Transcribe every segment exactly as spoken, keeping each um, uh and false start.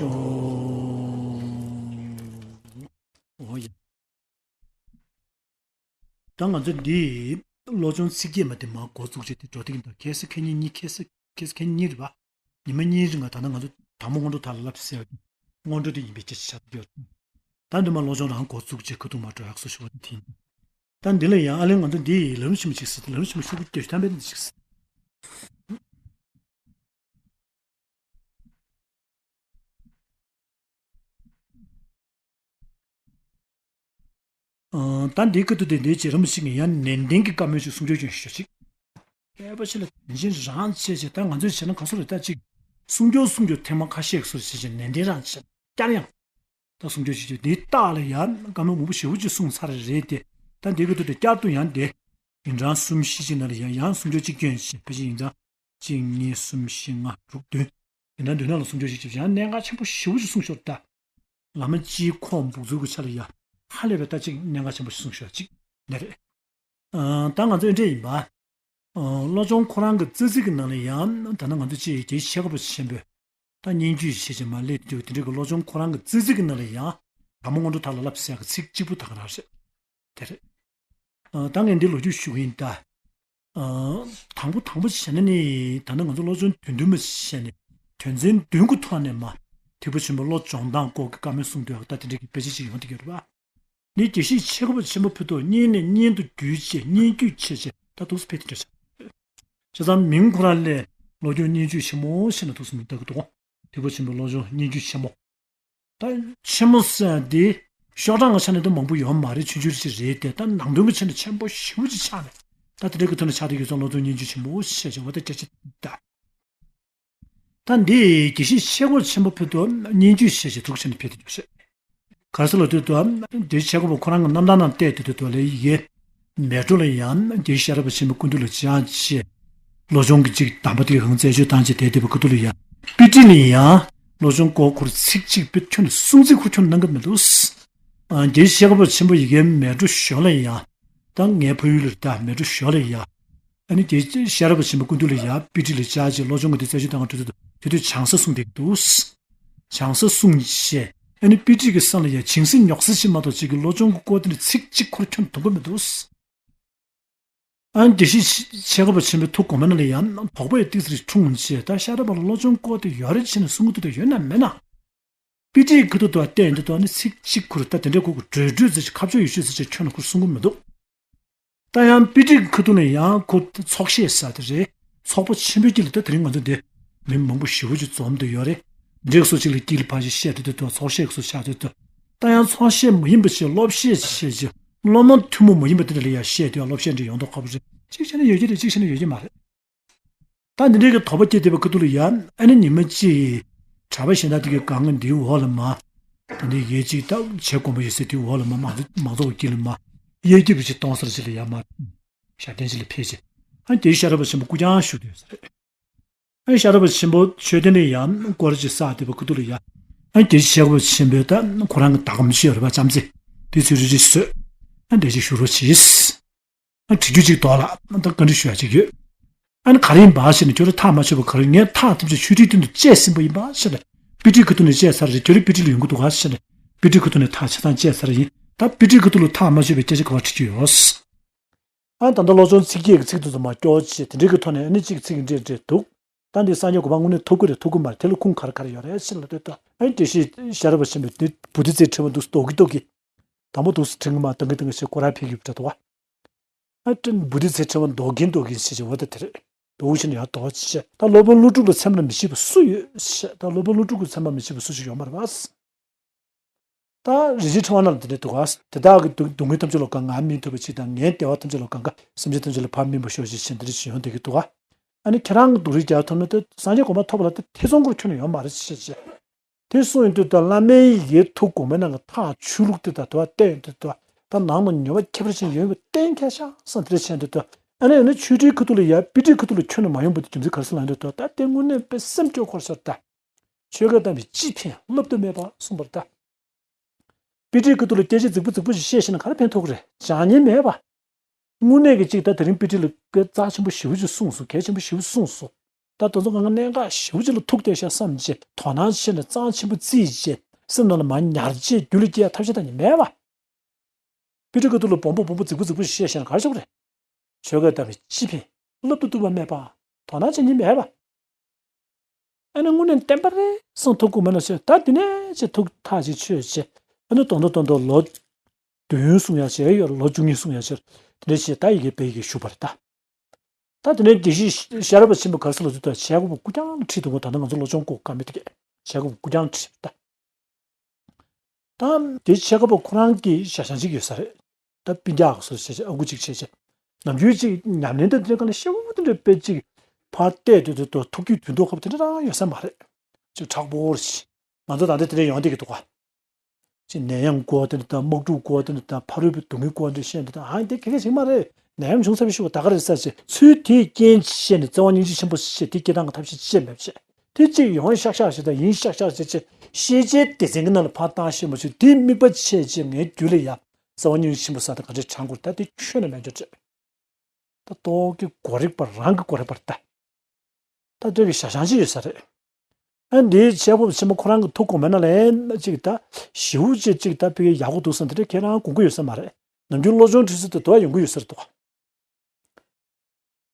ཨོ་ཡ། ད་ང་ཚོ་འདི་བློ་སྦྱོང་ཚིག་བརྒྱད་མ་དེ་མར་འགོ་བཙུགས་བྱས་ཏེ་འགྲོ་དེ་གི་འདུག་ཁ་སང་ཁ་ཉིན་གཉིས། ཁ་སང་ཁ་སང་ཁ་ཉིན་གཉིས་རེད་པ། ཉི་མ་གཉིས་རིང་ང་ད་ནང་ང་ཚོ་དང་པོ་སྔོན་འགྲོ་དག་ལ་བསླབ་ཟེར་བ་དེ་སྔོན་འགྲོ་དེ་ཡིན་པའི་སྐད་ཆ་ཆགས་ཀྱི་ཡོད། ད་འདི་མར་བློ་སྦྱོང་རང་འགོ་བཙུགས་བྱས་ཁ་ཐུག་མར་འགྲོ་ཡག་སོ་ཞུ་བ་དེ་ཡིན། ད་འདི་ལ་ཡང་ཨ་ལན་ང་ཚོ་འདི་ལམ་རིམ་ཆེན་མོ་ཅིག་ཟེར་ཏེ། ལམ་རིམ་ཆེན་མོ་ཤོག་གུ་བརྒྱད་ཅུ་ཐམ་པའི་འདི་ཅིག་ཟེར། ཨ། ད་འདིའི་སྐབས་དུ་དེ་འདིའི་རྗེས་རིམ་ཞིག་ནས་ཡང་ནན་ཏན་གྱི་བཀའ་མོལ་ཞིག་གསུང་ཆོས་ཀྱང་ཞུ་ཅིག་སྐྱེས་པ་ཆེ་ལ་དོན་ཆེན་རང་བྱས་བྱས། ད་ང་ཚོས་བྱས་ན་ག་སོ་རེད། ད་ཅིག་གསུང་ཆོས་གསུང་ཆོས་ཐེངས་མ་ཁ་ཤས་སོ་བྱས་བྱས་ནན་ཏན་རང་བྱས་བསྐྱར་ཡང་ད་གསུང་ཆོས་ཞུ་ཆོས་འདིའི་རྟགས་ལ་ཡང་བཀའ་མོལ་མང་པོ་ཞེ་པོ་ཅིག་གསུངས་ཚར་རེད་དེ། ད་འདིའི་སྐབས་དུ་དེ་བསྐྱར་དུ་ཡང་དེ་ཡིན་གྲངས་གསུམ་བཞི་ཅིག་ནང་ལ་ཡང་ཡང་གསུང་ཆོས་གཅིག་སྐྱོན་བྱས། ཕལ་ཆེར་ཡིན་གྲངས་གཅིག་གཉིས་གསུམ་བཞི་ལྔ་དྲུག་བདུན། དེ་འདྲ་བདུན་ནང་ལ་གསུང་ཆོས་ཤིག་བྱས་ཡང་གནད་འགག་ཆེན་པོ་ཞེ་པོ་ཅིག་གསུངས་ཤོར། ད་བླ་མ་སྤྱིའི་ཁོག་འབུག་ཚུལ་གྱི་ཆ་ལ་ཡ་ཧ་ལས་པའི་ད་ཅིག་གནད་འགག་ཆེན་པོ་ཞིག་གསུངས་ཤོར་ཅིག་ནས་རེད། ཨ། ད་ང་ཚོ་འདི་འདྲ་ཡིན་པ། ཨ། བློ་སྦྱོང་ཁོ་རང་གི་རྩ་ཚིག་གི་ནང་ལ་ཡང་ད་ནང་ང་ཚོ་ཅིག་དེ་ཤེས་དགོས་པ་ཆེན་པོས། ད་སྙན་བརྒྱུད་བྱས་ཅིག་མར་སླེབས་དུས་དེ་འདྲའི་གི་བློ་སྦྱོང་ཁོ་རང་གི་རྩ་ཚིག་གི་ནང་ལ་ཡང་དང་པོ་སྔོན་འགྲོ་དག་ལ་བསླབ་ཟེར་ཡག་གི་ཚིག་གཅིག་པུ་དག་རང་རེད། དེ་རེད། ཨ། ད་ངས་འདི་ལོ་རྒྱུས་ཞུ་གི་ཡིན་ད། ཨ། དང་པོ་དང་པོ་བྱས་ན་ནི་ད་ནི་ང་ཚོ་བློ་སྦྱོང་བདུན་བདུན་མ་བྱས་ནས་དོན་ཚན་བདུན་གྱི་ཐོག་ནས་མར་ཐེག་པ་ཆེན་པོའི་བློ་སྦྱོང་སྟངས་སྐོར་གྱི་བཀའ་མོལ་གསུངས་དུས་ད་དེ་འདྲའི་གི་དཔེ་ཆ་ཅིག་ཡོང་བསྡད་ཀྱི་ཡོད་རེད་པ། འདི་དགེ་བཤེས་ཆེ་ཁ་པ་ཆེན་པོ་ཕུད་དུ་སྙན་ནས་སྙན་དུ་བརྒྱུད་བྱས་སྙན་བརྒྱུད་བྱས་བྱས་ད་འདུག་སེ་ཕེབས་དེ་འདྲ་ཆགས། བྱས་ཙང་མིང་ཁོ་རང་ལས་བློ་སྦྱོང་སྙན་བརྒྱུད་ཆེན་མོ་ཞེས་ན་འདུག་སེ་མིང་བཏགས་ཀྱི་འདུག་ཐེག་པ་ཆེན་པོའི་བློ་སྦྱོང་སྙན་བརྒྱུད་ཆེན་མོ། ད་ཆེན་མོ་ཟེར་ཡག་འདི་ཤོག་གྲངས་ཀྱི་ཆ་ནས་ད་མང་པོ་ཡོད་མ་རེད། ཆུང་ཆུང་ཅིག་རེད་དེ། ད་ནང་དོན་གྱི་ཆ་ནས་ཆེན་པོ་ཞེ་པོ་ཅིག་ཆགས་ནས་ད་དེ་འདྲའི་གི་ཐོག་ནས་ཆགས་བསྡད་ཡོད་ཙང་བློ་སྦྱོང་སྙན་བརྒྱུད་ཆེན་མོ་ཞེས་བྱ་བ་ད་སྐད་ཆ་ད། ད་འདི་དགེ་བཤེས་ཆེ་ཁ་པ་ཆེན་པོ་ཕུད་དུ་སྙན་བརྒྱུད་ཞེས་བྱས་འདུག་བྱས་ནས་ཕེབས་ཏེ་འདུག་ཟེར། ག་རེ་ཟེར་ལབ་དུས་ད་དགེ་བཤེས་ཆེ་ཁ་པ་ཁོ་རང་གི་རྣམ་ཐར་ནང་བལྟས་དུས་དུ་ལས་ཡི་གེ་མལ་གྲོ་ལ་ཡང་དགེ་བཤེས་ཤེས་རབ་ཆེན་པོའི་སྐུ་མདུན་ལ་བཅར་བྱས། བློ་སྦྱོང་གི་ཅིག་དམ་པ་དེ་གང་རྩད་གཅོད་བཏང་བྱས་བསྡད་བསྡད་པའི་སྐུ་མདུན་ལ་ཡང་དཔེ་ཁྲིད་ལ་ཡང་བློ་སྦྱོང་སྐོར་ཁོ་རང་ཚིག་གཅིག་དཔེ་ཁྱོན་ནས་གསུང་ཚིག་ཁོ་རང་ཁྱོན་ནས་གནང་གི་མི་འདུག་ཨ། དགེ་བཤེས་ཤེས་རབ་ཆེན་པོ་ཡི་གེ་མལ་གྲོ་ཞོལ་ལ་ཡང་། ད་ངའི་ཕ་ཡུལ་ལ་ད་མལ་གྲོ་ཞོལ་ལ་ཡ། ཨ་ནི་དགེ་བཤེས་ཤེས་རབ་ཆེན་པོའི་སྐུ་མདུན་ལ་ཡ་དཔེ་ཁྲིད་ལ་བཅར་བྱས་བློ་སྦྱོང་གི་དེ་རྩད་གཅོད་བཏང་གི་དུས་དུས་དུས་བྱང་ས་གསུངས་བསྡད་འདུག་བྱང་ས་གསུངས་བྱས་ཨ་ནི་དཔེ་ཁྲིད་ཀྱི་སང་ལ་ཡ་བྱིངས་སེ་ཉོག་སེ་ཞིག་མ་གཏོགས་ཅིག་གི་བློ་སྦྱོང་གི་སྐོར་དེ་འདྲ་ཚིག་གཅིག་ཁོ་རང་ཁྱོན་ནས་འདོན་གྱི་མི་འདུག་ཨ་ནི་དགེ་བཤེས་ཆེ་ཁ་པ་ཆེན་པོའི་ཐུགས་དགོངས་པ་ནང་ལ་ཡང་དོགས་པ་ཡང་ཏོག་ཙམ་འཁྲུངས་བྱས། ད་ཤེས་རབ་པ་ལ་བློ་སྦྱོང་སྐོར་དེ་ཡོད་རེད་བྱས་ནས་གསུང་གི་འདུག་ད་ཡོད་ན་མེད་ན། དཔེ་ཁྲིད་ཁ་ཐུག་ཏུ་བལྟས་ཡོང་དུས་ད་ནི་ཚིག་གཅིག་ཁོ་རང་ད་དེ་འདྲའི་ཁོ་གི་འགྲོས་འགྲོས་ཙམ་ཞིག་ཁ་ཕྱོགས་ཡོད་ཤོས་ཙམ་ཞིག་ཁྱོན་ནས་ཁོ་གསུང་གི་མི་འདུག་ད་ཡང་དཔེ་ཁྲིད་ཁ་ཐུག་ནས་ཡང་ཁོ་ཚོགས་བཤད་ཟེར་དེ་རེད། ཚོགས་པ་ཆེན་པོའི་དཀྱིལ་ལ་ད་དེ་རིང་ང་ཚོ་འདི་མི་མང་པོ་ཞེ་པོ་ཅིག་འཛོམས་བསྡད་ཡོད་རེད། འདྲེ་སོ་གཅིག་ལ་དཀྱིལ་ལ་ཕར་ཞིག་བཤད་དེ་དུས་ཚོགས་བཤད་སོགས་ཆགས་དུས་ད་ཡང་ཚོགས་བཤད་མ་ཡིན་པ་ཞིག་སློབ་བཤད་བྱས་ཅིག་སློབ་མ་ཐུན་མོང་མ་ཡིན་པ་དེ་འདྲ་ལ་ཡང་བཤད་དུས་སློབ་བཤད་འདྲ་ཡོང་མདོག་ཁ་པོ་རེད། གཅིག་བྱས་ན་ཡོད་ཀྱི་རེད། གཅིག་བྱས་ན་ཡོད་ཀྱི་མ་རེད། ད་འདི་འདྲའི་གི་དོགས་པ་སྐྱེས་བསྡད་པའི་ཁ་ཐུག་ལ་ཡ་ཨ་ནི་ཉི་མ་གཅིག་གྲྭ་པ་གཞན་དག་དེ་གི་སྒང་ག་འདིའི་འོག་ལ་མ། ད་འདི་ཡས་གཅིག་ད་བྱེད་དགོངས་པ་ཡོད་ཟེར་དེའི་འོག་ལ་མ་མང་ཚོགས་མང་ཚོགས་ཀྱི་དཀྱིལ་ལ་མ། གཡས་སྐྱིད་པོ་ཅིག་གཏོང་ས་ཅིག་ལ་ཡ་མ། ཞབས་བརྟན་ཅིག་ལ་ཕེབས་ཅིག་ཨ་ནི་དེའི་ཤེས་རབ་པ་ཆེན་པོ་སྐུ་རྐྱང་བཞུགས་བསྡད་ཡོད་ས་རེད། ཨ་ནི་ཤེས་རབ་པ་ཆེན་པོ་མཆོད་རྟེན་ལ་ཡ་སྐོར་ཅིག་བསགས་བསྡད་པའི་ཁ་ཐུག་ལ་ཡ། ཨ་ནི་དེའི་ཤེས་རབ་པ་ཆེན་པོས་ད་ཁོ་རང་གི་ད་གམ་ཞིག་ཡོད་རེད་པ། ལྕམ་རྩེ། དེ་ཚོས་རེ་རེ་བཟོས། ཨ་ནི་དེ་ཅིག་བཞུགས་རོགས་གྱིས། ཨ་དྲི་རྒྱུ་གཅིག་འདུག་ལ། ཨ་ད་བཀའ་འདྲི་ཞུ་ཡ་གཅིག་ཡོད། ཨ་ནི་ག་རེ་ཡིན་པ་ཞེ་ན། ཁྱོད་རང་ཐག་མ་ཆོད་པ་ག་རེ། ངས་ཐག་ཐམས་ཅད་ཆོས་ཁྲིའི་སྟེང་དུ་བཅད་ཟིན་པ་ཡིན་པ་ཞེ་ན། དཔེ་ཁྲིད་ཁ་ཐུག་ནས་བཅད་ཚར་རེད། ཁྱོད་རང་དཔེ་ཁྲིད་ལ་ཡོང་གི་འདུག་ག་ཞེ་ན། དཔེ་ཁྲིད་ཁ་ཐུག་ནས་ཐག་ཆ་ཚང་བཅད་ཚར་ཡིན། ད་དཔེ་ཁྲིད་ཁ་ཐུག་ལ་ཐག་མ་ཆོད་པའི་སྐད་ཆ་ག་པར་དྲི་རྒྱུ་ཡོད། ཨ་ནི་ད་ལྟ་བློ་སྦྱོང་ཚིག་བརྒྱད་ཀྱི་ཚིག་དེ་ཚོ་མར་སྐྱོར་བྱས་དེ་འདྲའི་གི་ཐོག་ནས་ཨ་ནི་གཅིག་ཚིག་འདྲེས་འདྲེས་འདུག་ད་འདི་སངས་རྒྱས་གོ་འཕང་དངོས་གནས་ཐོབ་ཀྱི་རེད་ཐོབ་ཀྱི་མ་རེད། དེ་ལ་ཁུངས་ག་རེ་ག་རེ་ཡོད་རེད་ཞེ་ལབ་དུས་ད་ཨ་ནི་དགེ་བཤེས་ཤེས་རབ་པ་ཆེན་པོས་འདི་བུ་དེ་ཚེ་ཕྲེང་བ་འདུག་ལྡོག་གིན་ལྡོག་གིན། དང་པོ་འདུག་སེ་ཕྲེང་གིན་མར་ལྡང་གིན་ལྡང་གིན་བྱས་སྐོར་ར་ཕེབས་ཡོད་པ་འདྲ་འདུག་ག་ཨ་ནི་བུ་དེ་ཚེ་ཕྲེང་བ་ལྡོག་གིན་ལྡོག་གིན་བྱས་བྱས་འོ་ད་དེ་རེད། ལྡོག་བྱས་ནས་ཡར་ལྡོག་བྱས། ད་སློབ་དཔོན་ཀླུ་སྒྲུབ་ལ་ཚད་མ་ལ་མི་ཕྱེད་པ་སུ་ཡོད་ཞེ། ད་སློབ་དཔོན་ཀླུ་སྒྲུབ་ཀྱི་ཚད་མ་མི་ཕྱེད་པ་སུ་ཞིག་ཡོད་མ་རེད་པ། ད་རིན་ཆེན་ཕྲེང་བ་ནང་ལ་འདི་འདྲ་འདུག་ག་དེ་དག་གི་སྡུག་སྡུག་བསྔལ་ཐམས་ཅད་ལ་གང་ག་ང་སྨིན་ཐུབ་པ་ཅིག་དང་། ངའི་བདེ་བ་ཐམས་ཅད་ལ་གང་ག་སེམས་ཅན་ཐམས་ཅད་ལ་ཕར་སྨིན་པར་ཤོག་ཅིག་ཞེས་འདི་འདྲ་ཞིག་ཡོང་བསྡད་ཀྱི་འདུག་ག་ཨ་ནི་ཁྱེད་རང་གི་སྡུག་རུས་རྒྱག་ཐུབ་ན་ད་སངས་རྒྱས་གོ་འཕང་ཐོབ་པ་ལ་ད་ཐེ་ཚོམ་སྐོར་ཁྱོན་ནས་ཡོད་མ་རེད་ཞེས་བཤད་བྱས། དེ་གསུངས་ཡོང་དུས་ད་བླ་མའི་ཡི་གེ་ཐུགས་དགོངས་པའི་ནང་གི་ཐག་ཆོད་ལུགས་དེ་ད་དུ་བ་བལྟས་ཡོང་དུས་ད་ད་ནང་ལ་ཉེས་པ་ཁྱད་པར་ཅན་ཡོད་པ་གཏན་འཁེལ་ཤག་བསམ་དེ་འདྲ་བྱས་ཡོང་དུས་ད་ཨ་ནི་ཨ་ནི་ཆོས་ཁྲིའི་ཁ་ཐུག་ལ་ཡ་དཔེ་ཁྲིད་ཁ་ཐུག་ལ་ཁྱོན་ནས་མ་ཡོང་པ་དེ་རྒྱུ་མཚན་ག་རེ་ཟེར་ལབ་ཡོང་དུས་ད་ད་དེ་དངོས་གནས་དཔེ་སེམས་སྐྱོ་སྐོར་ཤར་ད། ཆོས་སྐད་དམ་པའི་ཅི་ཕན་བསླབ་ཏུ་མེད་པ་གསུངས་པར་གདའ། དཔེ་ཁྲིད་ཁ་ཐུག་ལ་སྐད་ཆ་རྫིག་པོ་རྫིག་པོ་ཞིག་བཤད་ཤེས་ན་ག་རེ་ཕན་ཐོགས་ཀྱི་རེད། བྱ་ཉེས་མེད་པ། དངོས་གནས་ཀྱི་གཅིག་ད་དེ་རིང་དཔེ་ཁྲིད་ལ་དཔེ་རྩ་ཆེན་པོ་ཞེ་པོ་ཅིག་གསུངས་སོང་། གལ་ཆེན་པོ་ཞེ་པོ་གསུངས་སོང་། ད་དེ་ཚོ་ང་གནད་འགག་ཞེ་པོ་ཅིག་ལ་ཐུག་བསྡད་ཤག་བསམ་བྱས་དོ་སྣང་བྱས་ནས་གཙང་ཆེན་པོ་བརྩིས་བྱས་སེམས་ནང་ལ་མར་ཉར་བྱས་རྒྱུད་ལ་སྐྱེ་ཡ་ཐབས་ཤེས་གཏོང་མཁན་མེད་པ། པི་ཏྲ་ཀ་ཏུ་ལ་སྦོམ་པོ་སྦོམ་པོ་རྫིག་པོ་རྫིག་པོ་བཤད་བཤད་ན་ག་རེ་བྱེད་དགོས་རེད། ཆོས་སྐད་བཏང་བས་ཅི་ཕན། བསླབ་ཏུ་བཏུབ་པ་མེད་པ། དོ་སྣང་བྱེད་མཁན་མེད་པ། ཨ་ནི་དངོས་གནས་བསྟན་པ་རེད་བསམ་ཐུག་དགོས་མེད་ན་ཞེས་ད་དེ་ནས་ཅེས་ཐུག་ཐག་ཅིག་ཆོད་ཅེས། ཨ་ནི་དོན་དུ་དོན་དུ་ལོ་བདུན་གསུང་ཡག་བྱས་ཡོད། ལོ་བཅུ་གཉིས་གསུང་ཡག་བྱས། དེ་འདྲ་བྱས་ད་ཡི་གེ་བོད་ཡི་གེ་ཞུ་བ་རེད་ད། ད་དེ་ནས་དགེ་བཤེས་ཤ་ར་བ་ཆེན་པོ་ག་རེ་ཟེར་ལབ་དུས་ད་ཆས་གོས་པ་སྐུ་རྐྱང་ཁྲིད་འདུག་གོ་ད་ནི་ང་ཚོ་བློ་སྦྱོང་སྐོར་ཀ་མེད་དེ་གས་ཆས་གོས་པ་སྐུ་རྐྱང་ཁྲིད་ད། ད་དེ་ཆས་གོས་པ་ཁོ་རང་གི་ཞག་ཞག་ཅིག་ཡོད་ས་རེད། ད་སྤུན་ཀྱག་སོ་བྱས་བྱས་ཨ་ཁུ་ཅིག་བྱས་བྱས། ནམ་རྒྱུན་ཅིག་ཉམས་ལེན་དང་དེ་འདྲ་ག་ལ་ཤེའུ་དེ་འདྲ་དཔེ་ཅིག་ཕར་བལྟས་དུས་དུས་དུ་ཐུགས་རྒྱུད་དུས་མདོ་ཁབ་དེ་འདྲ་རང་ཡོད་ས་མ་རེད། ཅིག་མཁྲེགས་པོ་རེད། ང་ཚོ་ད་ལྟ་དེ་འདྲ་ཡོང་བསྡད་ཀྱི་འདུག་ག་ཅིག་ནད་ཡམས་སྐོར་དེ་འདྲ་དང་དམག་འཁྲུག་སྐོར་དེ་འདྲ་དང་ཕ་རོལ་པོའི་སྡུག་བསྔལ་སྐོར་འདྲ་བཤད་འདི་དང་ཨ་འདི་ག་གེ་ཞིག་མ་རེད། ནད་ཡམས་བྱུང་ཚར་བའི་ཤུགས་ད་ག་རེད་ས་ཆེ་ཚུལ་དེའི་རྐྱེན་བྱས་ནས་བརྩེ་བ་སྙིང་རྗེ་ཆེན་པོ་ཞེས་དེ་སྐྱེ་སྟངས་ཀྱི་ཐབས་ཤེས་ཅི་མེད་བྱས། དེ་གཅིག་ཡོང་ཤག་ཤག་ཞིག་དང་ཡིན་ཤག་ཤག་ཞིག་ཅེས་ཤེས་བྱའི་སྡེ་ཚན་གྱི་ནང་ལ་ཕར་བཏང་ཤེས་མ་བྱུང་དེའི་དམིགས་པ་ཆེ་ཆེ་ངའི་རྒྱུད་ལ་ཡ་བརྩེ་བ་སྙིང་རྗེ་ཆེན་པོ་ཟེར་དེ་ག་འདྲས་དྲན་དགོས་ད་དེ་ཁྱོན་ནས་མེད་འགྱུར་ཅེས། ད་ཏོག་གི་གོ་རིག་པ་རང་གི་གོ་རིག་པ་རེད་ད། ད་འདྲ་གི་ཞག་ཞག་ཅིག་ཡོད་ས་རེད། ཨ་འདིའི་ཆས་གོས་པ་ཆེན་མོ་ཁོ་རང་གི་ཐུགས་དགོངས་མེད་ན་ལན་ཅིག་ད་ཞེའུ་ཅིག་ཅིག་ད་ཕ་གི་ཡག་པོ་འདུག་བསམ་དེ་འདྲ་ཁྱེད་རང་དགོངས་ཀྱི་ཡོད་ས་མ་རེད། ནམ་རྒྱུན་བློ་སྦྱོང་ཁྲིད་ས་དེ་དོ་ཡོང་གི་ཡོད་ས་རེད་དོ།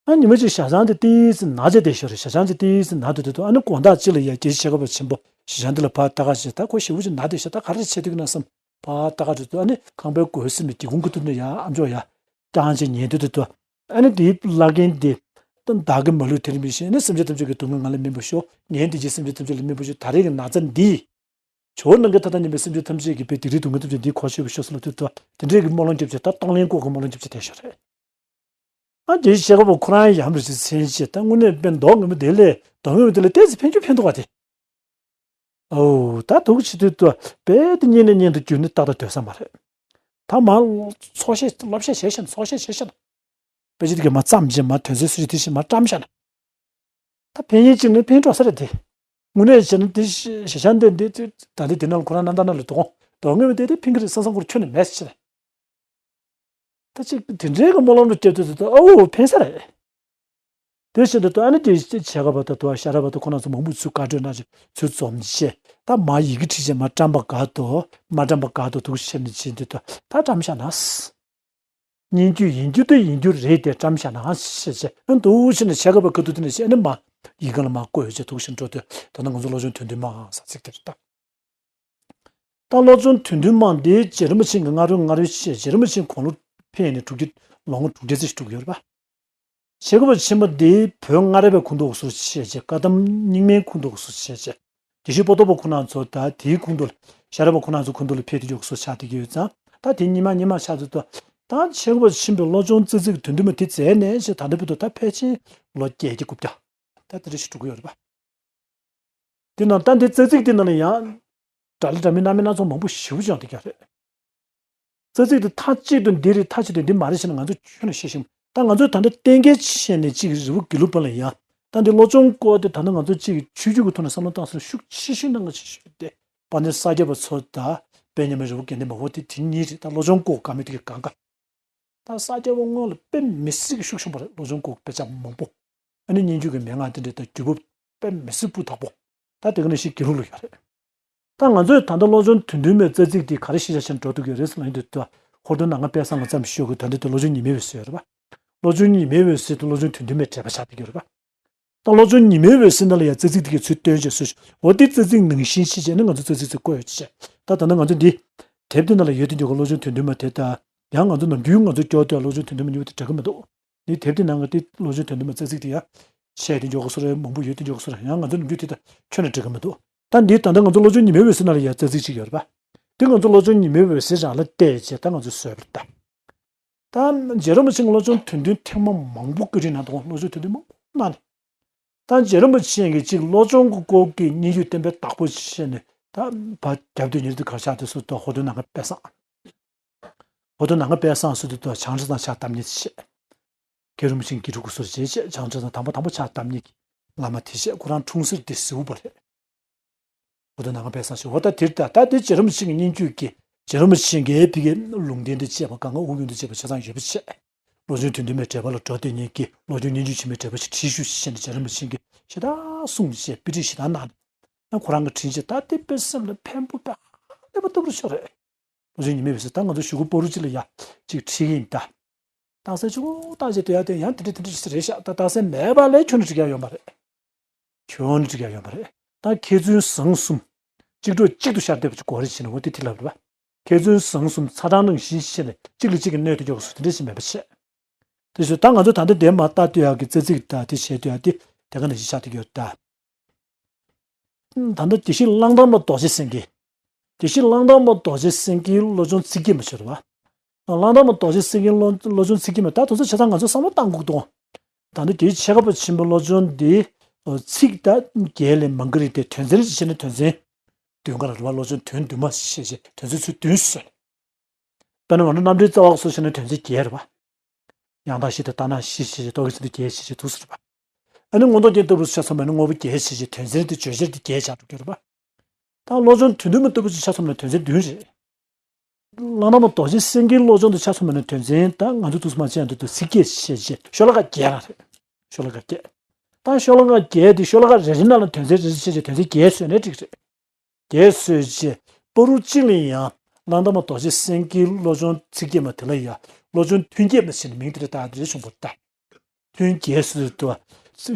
ཨ་ཉི་མ་ཅིག་ཞག་ཚང་དེ་ཏིས་ན་བྱས་བསྡད་ཤོར་རེད། ཞག་ཚང་དེ་ཏིས་ན་དུ་དེ་དོ་ཨ་ནི་དགོང་དག་ཅིག་ལ་ཡ་རྒྱལ་སྤྱི་ཆས་གོས་པ་ཆེན་པོ་ཞག་ཚང་དེ་ལ་ཕར་ལྟ་ག་ཞིག་ད་ཁོ་ཞེའུ་ཅིག་ན་བསྡད་ཤག་ད་ག་རེ་བྱེད་འདུག་ན་བསམ། ཕར་ལྟ་ག་འགྲོ་དུས་ཨ་ནི་ཁང་པའི་སྒོ་ཟིན་ནས་སྒེའུ་ཁུང་གི་ཐུར་ནས་ཡར་ཨ་མཆོག་ཡར་བཏང་བྱས་ཉལ་དུས་དུ་དུ། ཨ་ནི་དེའི་བླ་རྒན་དེ་བདག་གིས་མ་ལུས་དེར་མི་ཤེས་ནི་སེམས་ཅན་ཐམས་ཅད་ཀྱི་སྡུག་བསྔལ་ང་ལ་སྨིན་པར་ཤོག་ངས་འདི་ཅི་སེམས་ཅན་ཐམས་ཅད་ལ་སྨིན་པར་ཤོག་ད་རེས་ཀྱི་ན་ཚ་འདི། ཇོ་བོ་ནམ་མཁའི་མཐའ་དང་མཉམ་པའི་སེམས་ཅན་ཐམས་ཅད་ཀྱི་དཔེ་སྡིག་སྒྲིབ་སྡུག་བསྔལ་ཐམས་ཅད་འདིའི་འཁོར་ཆོད་པར་ཤོག་ཟེར་ལ་དུས་དུ་དེ་འདྲའི་གི་སྨོན་ལམ་རྒྱབ་བྱས་ད་གཏོང་ལེན་སྐོར་གྱི་སྨོན་ལམ་རྒྱབ་བྱས་བསྡད་ཤོག་རེད། ཨ་དེའི་ཆས་གོས་པ་ཁོ་རང་ཡམ་རེ་ཞིག་མཚན་བྱས་ད་དངོས་གནས་དཔེ་མདོག་ངན་པ་དེ་ལས་མདོག་ངན་པ་དེ་ལས་ཏོག་ཙམ་ཕན་རྒྱུ་ཕན་འདུག་ག་དེ། ཨོ་ད་དུང་ཕྱི་དུས་དུ་དཔེ་དེ་གཉིས་ནས་གཉིས་དུ་རྒྱུད་ནི་ཏག་ཏག་སྡོད་ས་མ་རེད། ད་མ་ཚོགས་ཤེས་སློབ་ཤེས་བྱས་ཤེས་ན་ཚོགས་ཤེས་བྱས་ཤེས་ན། དཔེ་ཆ་དེ་ག་མ་བརྩམས་བྱས་མ་དོན་ཚན་སུ་ཞིག་དེ་བཞིན་མ་བཀྲམ་བཞག་ན། ད་ཕན་ཡིན་གཅིག་ནི་ཕན་འགྲོ་ས་རེད་དེ། དངོས་གནས་བྱས་ན་དེ་ཞེ་ཆ་འདི་འདི་ད་འདི་དེ་ནང་ལ་ཁོ་རང་རྣམ་དག་ནང་ལ་འདུག་འདུག་དངོས་མི་དེ་དེ་ཕན་གི་རེད་བསམ་བསམ་ཁོར་ཁྱོན་ནས་མེད་ཟེར། ད་ཅིག་དེ་འདྲའི་གི་སྨོན་ལམ་རུ་སྐྱེ་དུས་དུ་ཨ་འོ་ཕན་ས་རེད། དེ་བཞིན་དུ་ཨ་ནི་དེ་ཆེ་ག་བ་དང་དུ་བ་ཤ་ར་བ་དང་ཁོ་ན་ཚོ་མང་པོ་ཚུར་བཀའ་འགྲོས་གནང་ཞིང་ཚུར་འཛོམས་བྱས་ད་མ་ཡི་གེ་བྲིས་བྱས་མ་བཀྲམ་པ་དགའ་དོ་མ་བཀྲམ་པ་དགའ་དོ་དུ་བཤད་ནས་བྱེད་དུས་དུ་ད་བཀྲམ་བཞག་ན། སྙན་བརྒྱུད་ཡིན་རྒྱུ་དེ་ཡིན་རྒྱུ་རེད་དེ་བཀྲམ་བཞག་ན་ཞེས་བྱས་ཨ་འདུག་བྱས་ནས་ཆེ་ག་བ་དཀའ་སྡུག་དེ་ནས་བཤད་ནས་མ་ཡི་གེ་ལ་མ་བཀོད་བྱས་དུ་བཞིན་འགྲོ་དུས་ད་ནི་ང་ཚོ་བློ་སྦྱོང་དོན་བདུན་མ་ས་ཚིགས་དེ་རེད་ད། ད་བློ་སྦྱོང་དོན་བདུན་མ་འདི་རྗེ་རིན་པོ་ཆེ་གི་སྔ་རོལ་སྔ་རོལ་ཞེས་རྗེ་རིན་པོ་ཆེ་དགུང་ལོ་ཕེབས་ནས་དྲུག་ཅུ་ལོ་ངོ་དྲུག་བརྒྱ་ཙམ་ཞིག་འགྲོ་གི་ཡོད་རེད་པ། ཆེ་ག་བ་ཆེན་པོ་འདི་བོད་སྔ་རབས་པའི་ཁུངས་གཏུགས་སུ་བྱས་རྗེས་བཀའ་གདམས་རྙིང་མའི་ཁུངས་གཏུགས་སུ་བྱས་རྗེས་དགེ་བཤེས་པོ་ཏོ་པ་ཁོ་ན་ཚོ་ད་དེའི་ཁུངས་གཏུགས་ཤ་ར་བ་ཁོ་ན་ཚོ་ཁུངས་གཏུགས་ལ་ཕེབས་ཏེ་འཇོག་སུ་ཆགས་བསྡད་ཀྱི་ཡོད་ཙང་ད་དེ་རྙིང་མ་རྙིང་མ་ཆགས་ཚུལ་དུ་ད་ཆེ་ག་བ་ཆེན་པོའི་བློ་སྦྱོང་རྩ་ཚིག་དོན་བདུན་མ་དེ་མཛད་ནས་ཞེས་ད་ལྟ་བར་དུ་ད་ཕལ་ཆེར་ལོ་བརྒྱད་ཀྱི་དགུ་བརྒྱ་ད་དེ་འདྲ་ཞིག་འགྲོ་གི་ཡོད་རེད་པ། དེ་ནང་ད་འདི་རྩ་ཚིག་དེ་ནང་ལ་ཡང་། དགྲ་ལ་འདྲ་མིན་སྣ་མིན་སྣ་ཚོགས་མང་པོ་ཞེ་པོ་ཅིག་ཡོང་བསྡད་ཀྱི་རེད། རྩ་ཚིག་དེ་མཐའ་གཅིག་ཏུ་འདི་རེད་མཐའ་གཅིག་ཏུ་འདི་མ་རེད་ཟེར་ན་ང་ཚོ་ཁྱོན་ནས་ཤེས་ཤིང་ད་ང་ཚོས་ད་ལྟ་གཏན་འཁེལ་བྱས་ནས་གཅིག་རི་བོ་དགེ་ལུགས་པ་ལ་ཡང་ད་འདི་བློ་སྦྱོང་སྐོར་དེ་ད་ལྟ་ང་ཚོ་གཅིག་ཆོས་བརྒྱུད་ཀྱི་ཐོག་ནས་བསམ་བློ་བཏང་ཟེར་ན་ཤུགས་ཆེ་ཤོས་གནང་ག་ཆེ་ཤོས་དེ་དཔལ་ལྡན་ས་སྐྱ་པ་ཚོ་དང་དཔལ་མཉམ་མེད་རི་བོ་དགེ་ལྡན་པ་འོ་དེ་དེ་གཉིས་རེད། ད་བློ་སྦྱོང་སྐོར་དགའ་མི་དེ་གི་གང་ག་ད་ས་སྐྱ་པ་སྔོན་ལ་དཔེ་མི་སྲིད་ཀྱི་ཤུགས་ཆེན་པོ་རེད། བློ་སྦྱོང་སྐོར་དཔེ་ཆ་མང་པོ། ཨ་ནི་སྙན་བརྒྱུད་ཀྱི་མན་ངག་དེ་འདྲ་དང་རྒྱུད་པ་དཔེ་མི་སྲིད་སྤུས་དག་པོ། ད་དེ་ག་ནང་བཞིན་དགེ་ལུགས་ལ་ཡོད་རེད། ད་ང་ཚོས་ད་ལྟ་བློ་སྦྱོང་དོན་བདུན་མའི་རྩ་ཚིག་དེ་ག་རེ་ཤེས་བྱ་ཆེན་འགྲོ་ཐུབ་ཀྱི་རེད་ཟེར་ན་ཡིན་དུས་ད་ཧོར་སྡོང་ནང་པ་དཔལ་བཟང་ལ་བརྩམས་ཤོག་གི་ད་འདི་དེ་བློ་སྦྱོང་ཉི་མའི་འོད་ཟེར་ཡོད་རེད་པ། བློ་སྦྱོང་ཉི་མའི་འོད་ཟེར་དེ་བློ་སྦྱོང་དོན་བདུན་མའི་འགྲེལ་པ་ཆགས་བསྡད་ཀྱི་ཡོད་རེད་པ། ད་བློ་སྦྱོང་ཉི་མའི་འོད་ཟེར་ནང་ལ་ཡང་རྩ་ཚིག་དེ་གའི་ཚུལ་སྟོན་བྱས་སུ་འོ་དེ་རྩ་ཚིག་ནང་བཞིན་ཤེས་བྱས་ནས་ང་ཚོ་རྩ་ཚིག་ཚུར་བཀོད་ཡོད་ཅེས། ད་ད་ནི་ང་ཚོ་འདི་དེབ་འདི་ནང་ལ་ཡོད་དེ་འཇོག་གི་བློ་སྦྱོང་དོན་བདུན་མ་དེ་ད་ཡང་ང་ཚོ་ནམ་རྒྱུན་ང་ཚོ་སྐྱོར་དུས་བློ་སྦྱོང་དོན་བདུན་མ་གཉིས་པོ་དེ་འགྲིག་གི་མི་འདུག་འདི་དེབ་འདི་ནང་གི་དེ་བློ་སྦྱོང་དོན་བདུན་མ་རྩ་ཚིག་དེ་ཡང་ཆད་དེ་འཇོག་གི་སུ་རེད། མང་པོ་ཡོད་དེ་འཇོག་གི་སུ་རེད། ཡང་ང་ཚོ་ནམ་རྒྱུན་དེ་ད་ཁྱོན་ནས་འགྲིག་གི་མི་འདུག་ད་འདི་ད་ལྟ་ང་ཚོ་བློ་སྦྱོང་ཉི་མའི་འོད་ཟེར་ནང་ལ་ཡང་རྩ་ཚིག་ཅིག་ཡོད་རེད་པ། འདི་ང་ཚོ་བློ་སྦྱོང་ཉི་མའི་འོད་ཟེར་རང་ལ་བལྟས་བྱས་ད་ང་ཚོས་བཟོས་པ་རེད་ད། ད་རྗེ་རིན་པོ་ཆེ་གི་བློ་སྦྱོང་དོན་བདུན་ཐེངས་མ་མང་པོ་བཀའ་ཁྲིད་གནང་འདུག་བློ་སྦྱོང་དོན་བདུན་མང་པོ་གནང་ནས། ད་རྗེ་རིན་པོ་ཆེ་གིས་གཅིག་བློ་སྦྱོང་གི་སྐོར་གྱི་སྙན་བརྒྱུད་བསྟན་པའི་བདག་པོ་བྱས་ནས་ད་བར་རྒྱབ་དུས་ཉེར་དུ་གར་ཆགས་དུས་སུ་ད་ཧོར་སྡོང་ནང་པ་དཔལ་བཟང་། ཧོར་སྡོང་ནང་པ་དཔལ་བཟང་སུ་དུ་ད་བྱང་ཁྲི་ཚང་ཕྱག་བཏབ་མཁན་བྱས། མཁན་རིན་པོ་ཆེ་གི་རུ་ཁུ་སོར་བྱས་བྱས་བྱང་ཁྲི་ཚང་དང་པོ་དང་པོ་ཕྱག་བཏབ་མཁན་གྱི་བླ་མ་དེ་བྱས། ཁོ་རང་འཁྲུངས་ས་དེ་ཟེའུ་འབར་རེད། ཧོར་སྡོང་ནང་པ་དཔལ་བཟང་ཞེས་འོ་ད་དེར་ད་ད་དེ་རྗེ་རིན་པོ་ཆེ་གི་སྙན་བརྒྱུད་ཀྱི་རྗེ་རིན་པོ་ཆེ་གི་ཕ་གི་ལུང་བསྟན་དུ་བཅས་པ་གང་ག་དབུ་རྒྱུན་དུ་བཅས་པ་ཆ་ཚང་ཡོད་པ་བྱས། བློ་ཆུང་དོན་ལྡན་མའི་འགྲེལ་པ་ལ་འགྲོ་དེ་ཉིད་ཀྱི་བློ་ཆུང་སྙན་བརྒྱུད་ཆེན་མོའི་འགྲེལ་པ་ཞིག་བྲིས་ཤོག་ཅེས་ནས་རྗེ་རིན་པོ་ཆེ་གིས་ཞེ་དྲག་གསུངས་བྱས་དཔེ་ཁྲིད་ཞེ་དྲག་གནང་ནས། ཁོ་རང་གིས་དྲན་བྱས་ད་དེ་དཔེ་སེམས་ལ་ཕན་པོ་དཔེ་ཧ་ལས་པ་ལྟ་བུ་ཤོག་རེད། བློ་ཆུང་ཉི་མའི་འོད་ཟེར། ད་ང་ཚོ་གཞུག་གུ་སྤ་རོ་གཅིག་ལ་ཡ་གཅིག་ཁྲིད་ཀྱི་ཡིན་ད། རྟགས་གསལ་ཆུང་ཀུ་བཏགས་བྱས་སྡོད་ཡ་དེ་ཡང་དེ་འདྲ་དེ་འདྲ་ཞིག་རེད་ཤག་ད་རྟགས་གསལ་མེད་པ་ལས་ཁྱོན་ནས་འགྲིག་ཡ་ཡོད་མ་རེད། ཁྱོན་ནས་འགྲིག་ཡ་ཡོད་མ་རེད། ད་མཁས་བཙུན་བཟང་གསུམ། གཅིག་གྲོགས་གཅིག་ཏུ་ཤར་བསྡད་པ་ཅིག་དགོས་རེད་ཟེར་ནས་འོ་དེ་དེ་ལབ་རེད་པ། མཁས་བཙུན་བཟང་གསུམ་ཚ་གྲང་ནང་བཞིན་བྱས་ནས་གཅིག་ལ་གཅིག་གི་གནོད་དུ་འཇོག་དགོས་སུ་དེ་འདྲ་ཞིག་མེད་པ་བྱས། དེ་བཞིན་ད་ང་ཚོ་ད་ལྟ་དེ་མ་ལྟ་ལྟོས་ཡག་གི་རྩ་ཚིག་ད་དེ་བྱེད་ལྟོས་ཡག་དེ་དེ་ག་ནས་ཞིག་ཆགས་ཏེ་ཡོད་ད། ད་ལྟ་དགེ་བཤེས་གླང་དར་མ་རྡོ་རྗེ་སེང་གེ། དགེ་བཤེས་གླང་དར་མ་རྡོ་རྗེ་སེང་གེའི་བློ་སྦྱོང་ཚིག་བརྒྱད་མ་ཤོར་བ། གླང་དར་མ་རྡོ་རྗེ་སེང་གེའི་བློ་བློ་སྦྱོང་ཚིག་བརྒྱད་མ་ད་དུང་ཚོ་བྱས་ཙང་ང་ཚོ་བསམ་བློ་བཏང་དགོས་འདུག་ད་ལྟ་དེའི་ཆེ་ཁ་པ་ཆེན་པོའི་བློ་སྦྱོང་འདི་ཚིག་ད་བརྒྱད་ལས་མང་གི་རེད་དེ་དོན་ཚན་རེ་བྱས་ནས་དོན་ཚན་བདུན་ག་ལ་རེད་བ། བློ་སྦྱོང་དོན་བདུན་མ་ཞེས་བྱས་དོན་ཚན་ཚུལ་བདུན་ཞུས་ནས། དཔེར་ན་ང་ཚོ་རྣམ་འགྲེལ་རྩ་བ་སོགས་བྱས་ན་དོན་ཚན་བརྒྱད་རེད་བ། ཡང་དག་བཞི་དང་ལྟར་སྣང་བཞི་ཞེས་བྱས་རྟོག་གེའི་ཚིག་དོན་བརྒྱད་ཞེས་བྱས་འདུག་ཟེར་བ། ཨ་ནི་མངོན་རྟོགས་རྒྱན་ལྟ་བུ་ཆ་ཚང་མ་ནི་དངོས་པོ་བརྒྱད་ཞེས་བྱས་དོན་ཚན་དེ་བརྗོད་བྱར་དེ་བརྒྱད་ཆགས་འགྲོ་གི་རེད་བ། ད་བློ་སྦྱོང་དོན་བདུན་མ་ལྟ་བུ་ཆ་ཚང་མ་ནི་དོན་ཚན་བདུན་རེད། བླ་ན་མ་རྡོ་རྗེ་སེང་གེའི་བློ་སྦྱོང་དེ་ཆ་ཚང་མ་ནི་དོན་ཚན་ད་ང་ཚོ་ཐུགས་སུ་མ་ཆེ་ཡང་དུ་དུ་ཚིག་བརྒྱད་ཞེས་བྱས་ཤོ་ལོ་ཀ་བརྒྱད་རང་རེད། ཤོ་ལོ་ཀ་བརྒྱད། ད་ཤོ་ལོ་ཀ་བརྒྱད་དེ་ཤོ་ལོ་ཀ་རེ་རེ་ནང་ལ་དོན་ཚན་རེ་རེ་བྱས་བྱས་དོན་ཚན་བརྒྱད་བཟོས་ནས་འགྲིག་རེད། རྒྱས་སོས་རྗེས་སྤ་རོ་གཅིག་ལ་ཡང་གླང་དར་མ་རྡོ་རྗེ་སེང་གེའི་བློ་སྦྱོང་ཚིག་བརྒྱད་མ་དེ་ལ་ཡང་བློ་སྦྱོང་ཐུན་བརྒྱད་མ་ཟེར་ནས་མིང་དེ་འདྲ་བཏགས་དེ་འདྲ་བྱུང་བ་ལྟ། ཐུན་བརྒྱད་སུ་དུ་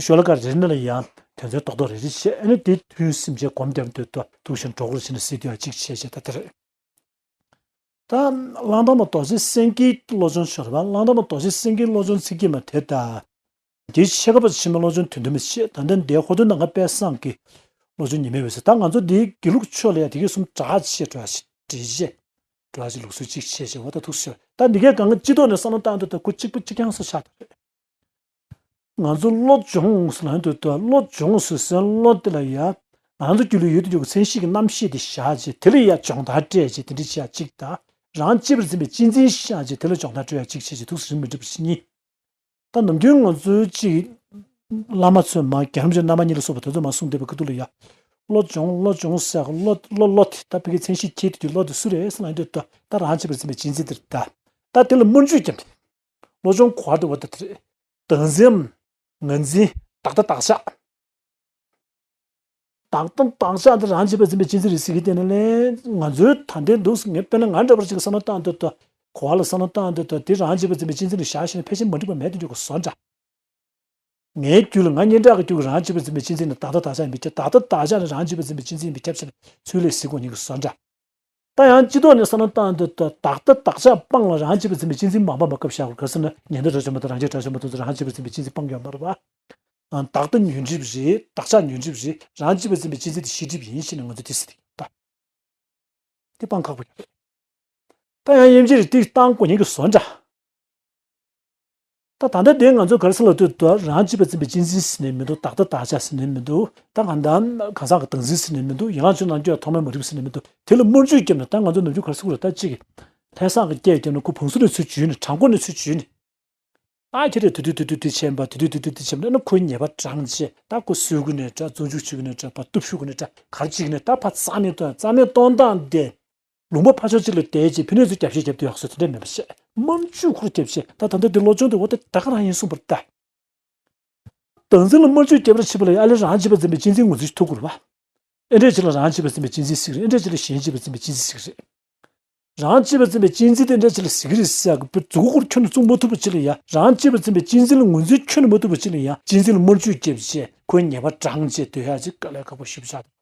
ཤོ་ལོ་ཀ་རེ་རེ་ལ་ཡང་དོན་ཚན་རྡོག་རྡོག་རེ་རེ་བཤད། ཨ་ནི་དེ་ཐུན་སེམས་ཅན་སྒོམ་བརྒྱབ་འདོད་དུ་ཐུགས་བཞིན་གྲོགས་རེ་བྱས་ནས་སྲིད་དུ་ཡང་གཅིག་བྱས་བྱས་ད་དེ་རེད། ད་གླང་དར་མ་རྡོ་རྗེ་སེང་གེའི་བློ་སྦྱོང་ཤོར་བ། གླང་དར་མ་རྡོ་རྗེ་སེང་གེའི་བློ་སྦྱོང་ཚིག་བརྒྱད་མ་དེ་ད། དེའི་ཕྱེད་ཀ་པ་ཕྱི་མ་བློ་སྦྱོང་དོན་བདུན་མ་བཤད། ད་ལྟ་འདིའི་ཧོར་སྡེ་ནང་ཁ་དཔལ་བཟང་གི་བློ་སྦྱོང་ཉི་མའི་འོད་ཟེར། ད་ང་ཚོ་འདིའི་དགེ་ལུགས་ཕྱོགས་ལ་ཡང་དེ་གའི་གསུམ་གྲགས་ཆེ་འགྲོ་ཞིག་འདྲེས་ཆེ་འགྲོ་ཞིག་ལུགས་སྲོལ་གཅིག་ཆེ་ཞེས་བ་ད་ཐུགས་སུ་ཆེ། ད་འདི་གའི་གང་ག་སྤྱི་ཐོག་ནས་བསམ་བློ་བཏང་དུས་ད་ཁོ་གཅིག་པ་གཅིག་རྐྱང་སུ་ཆགས་འདུག་རེད། ང་ཚོ་བློ་སྦྱོང་ཟེར་ལབ་དུས་ད་བློ་སྦྱོང་ཟེར་སའི་བློ་དེ་ལ་ཡང་ང་ཚོ་རྒྱུད་ལ་ཡོད་དུ་ཡོད་ཀྱི་མཚན་གཞི་གི་རྣམ་ཤེས་དེ་བཞག་རྗེས་དེ་ལ་ཡང་སྦྱོང་བརྡར་སྤྲད་རྗེས་དེ་འདྲ་བྱེད་ཡ་གཅིག་དང་། རང་གཅེས་པར་འཛིན་པའི་གཅེས་འཛིན་བཞག་རྗེས་དེ་ལ་སྦྱོང་བརྡར་སྤྲོད་ཡ་གཅིག་བྱས་རྗེས་ཐུགས་སུ་རིམ་པས་འགྲུབ་པ་ཞིག་གཉིས། ད་ནམ་རྒྱུན་ང་ཚོའི་གཅིག་བླ་མ་ཚོས་མ་རྒྱལ་རིན་པོ་ཆེ་རྣམ་པ་གཉིས་ལ་སོགས་པ་དེ་ཚོ་མ་གསུངས་བསྡད་པའི་ཁ་ཐུག་ལ་ཡ། བློ་སྦྱོང་བློ་སྦྱོང་ཟེར་ག་བློ་བློ་བློ་དེ་ད་ཕ་གི་མཚན་གཞི་ཁྱེད་དེ་དུས་བློ་དེ་སུ་རེད་ཟེར་ལབ་དུས་ད་ད་རང་གཅེས་པར་འཛིན་པའི་གཅེས་འཛིན་དེ་རེད་ད། ད་དེ་ལ་སྨོན་འཇུག་བརྒྱབ་ནས། བློ་སྦྱོང་གོ་བ་དེ་བ་ད་དེ་རེད། བདག་འཛིན། ངར་འཛིན། བདག་ལྟ་བདག་ཆགས། བདག་ལྟ་བདག་ཆགས་འདི་རང་གཅེས་པར་འཛིན་པའི་གཅེས་འཛིན་རེད་ཟེར་གྱི་དེ་ནི་ལས་ང་ཚོའི་ད་ལྟའི་འདུག་ངས་དཔེར་ན་ང་འདྲ་པར་ཅིག་གི་བསམ་བློ་བཏང་དུས་ད་གོ་བ་ལ་བསམ་བློ་བཏང་དུས་ད་དེ་རང་གཅེས་པར་འཛིན་པའི་གཅེས་འཛིན་ལ་བཞག་ཤེས་ན་ཕལ་ཆེར་མ་འགྲིག་པ་མེད་དུ་འགྲོ་གི་བཟོ་འདྲ། ངའི་རྒྱུད་ལ་ང་སྙན་གྲགས་ཀྱི་རྒྱུད་ཀྱི་རང་གཅེས་པར་འཛིན་པའི་གཅེས་འཛིན་ནི་བདག་ལྟ་བདག་ཆགས་ཡིན་པའི་ཁྱབ། བདག་ལྟ་བདག་ཆགས་ནི་རང་གཅེས་པར་འཛིན་པའི་གཅེས་འཛིན་ཡིན་པའི་ཁྱབ་ཆེ་ན་ཚུལ་ལས་གཟིགས་དགོས་ཉིད་ཀྱི་བཟོ་འདྲ། ད་ཡང་སྤྱི་ཐོག་ནས་བསམ་བློ་བཏང་དུས་ད་བདག་ལྟ་བདག་ཆགས་སྤངས་ལ་རང་གཅེས་པར་འཛིན་པའི་གཅེས་འཛིན་མང་པོ་མ་སྐབས་བཞག་དགོས་ག་ཟེར་ན་ཉན་ཐོས་དགྲ་བཅོམ་པ་དང་རང་རྒྱལ་དགྲ་བཅོམ་པ་དེ་ཚོ་རང་གཅེས་པར་འཛིན་པའི་གཅེས་འཛིན་སྤངས་ཡོད་མ་རེད་པ། བདག་ལྟ་ཉོན་སྒྲིབ་རེད། བདག་ཆགས་ཉོན་སྒྲིབ་རེད། རང་གཅེས་པར་འཛིན་པའི་གཅེས་འཛིན་དེ་ཤེས་སྒྲིབ་ཡིན་ཞེས་ནས་ང་ཚོ་དེ་ཟེར་གྱི་ཡོད་ད། དེ་སྤང་ཁག་པོ་ཡོད་རེད། ད་ཡང་དབྱེ་འབྱེད་རེ་ཏིག་བཏང་དགོས་ཉེན་གྱི་བཟོ་འདྲ། ད་ད་ལྟ་དེ་ང་ཚོ་ག་རེ་ཟེར་ལབ་དུས་ད་རང་གཅེས་པར་འཛིན་པའི་གཅེས་འཛིན་ཟེར་ནས་མི་འདུག་བདག་ལྟ་བདག་ཆགས་ཟེར་ནས་མི་འདུག་ད་གང་ལྟར་གང་ཟག་གི་བདག་འཛིན་ཟེར་ནས་མི་འདུག་ཡན་ལག་བཅུ་ནང་སྐྱོད་ཐོག་མའི་མ་རིག་ཟེར་ནས་མི་འདུག་དེ་ལ་སྨོན་འཇུག་བརྒྱབ་ནས་ད་ང་ཚོ་ནམ་རྒྱུན་ག་རེ་ཟེར་དགོས་རེད། ད་གཅིག་གི་ལྷ་བསངས་ཀྱི་སྐད་བརྒྱབ་ནས་ཁོ་བང་སོ་ནས་ཚུར་འཇུས་ནས་བྲང་ཁོག་ནས་ཚུར་འཇུས་ནས། ཨ་ཁྱེད་རེ་དུ་དུ་དུ་དུ་དུ་ཆེན་པ་དུ་དུ་དུ་དུ་དུ་ཆེན་པ་ན་ཁོའི་ཉེས་པ་དྲངས་རྗེས་ད་ཁོ་སུས་ཀུན་ནས་འདྲ་བཙོན་འཇུག་བྱེད་ཀུན་ནས་འདྲ་བ་གཏུབ་ཤུགས་ཀུན་ནས་འདྲ་གར་གཅིག་ནས་ད་ཕ་རྩ་མེད་གཏོང་རྩ་མེད་གཏོང་སྟངས་དེ་ལུང་པ་ཕར་ཕྱོགས་གཅིག་ལ་བསྡད་རྗེས་ཕི་ནས་ཚུར་རྒྱབ་བཤད་རྒྱབ་དུས་ཡག་སོ་དེ་འདྲ་མེད་པ་བཤད། སྨོན་འཇུག་ཁུར་རྒྱབ་བཤད་ད་ད་ལྟ་དེ་བློ་སྦྱོང་དེ་འོ་དེ་ད་ག་རང་ཡིན་གསུངས་པར་ལྟ། བདག་འཛིན་ལ་སྨོན་འཇུག་བརྒྱབ་པར་བྱེད་པ་ལ་ཨ་ལས་རང་གཅེས་པར་འཛིན་པའི་གཅེས་འཛིན་ངོས་འཛིན་ཐུབ་དགོས་རེད་བ། ཨེ་འདྲས་ཅིག་ལ་རང་གཅེས་པར་འཛིན་པའི་གཅེས་འཛིན་ཟེར་གི་རེད། ཨེ་འདྲས་ཅིག་ལ་གཞན་གཅེས་པར་འཛིན་པའི་གཅེས་འཛིན་ཟེར་གི་རེད། རང་གཅེས་པར་འཛིན་པའི་གཅེས་འཛིན་དེ་འདྲ་ཅིག་ལ་ཟེར་གི་རེད་ཟེར་གི་བུ་མཛུབ་གུ་ཁུར་ཁྱོན་ནས་བཙུགས་མ་ཐུབ་པ་ཅིག་ལ་ཡ། རང་གཅེས་པར་འཛིན་པའི་གཅེས་འཛིན་ལ་ངོས་འཛིན་ཁྱོན་ནས་མ་ཐུབ་པ་ཅིག་ལ་ཡ། གཅེས་འཛིན་ལ་སྨོན་འཇུག་བརྒྱབ་བྱས་ཁོའི་ཉེས་པ་དྲངས་བྱས་སྡོད་ཡ་ཅིག་དཀའ་ལས་ཁག་པོ་ཞེ་པོ་ཆགས་འདུག་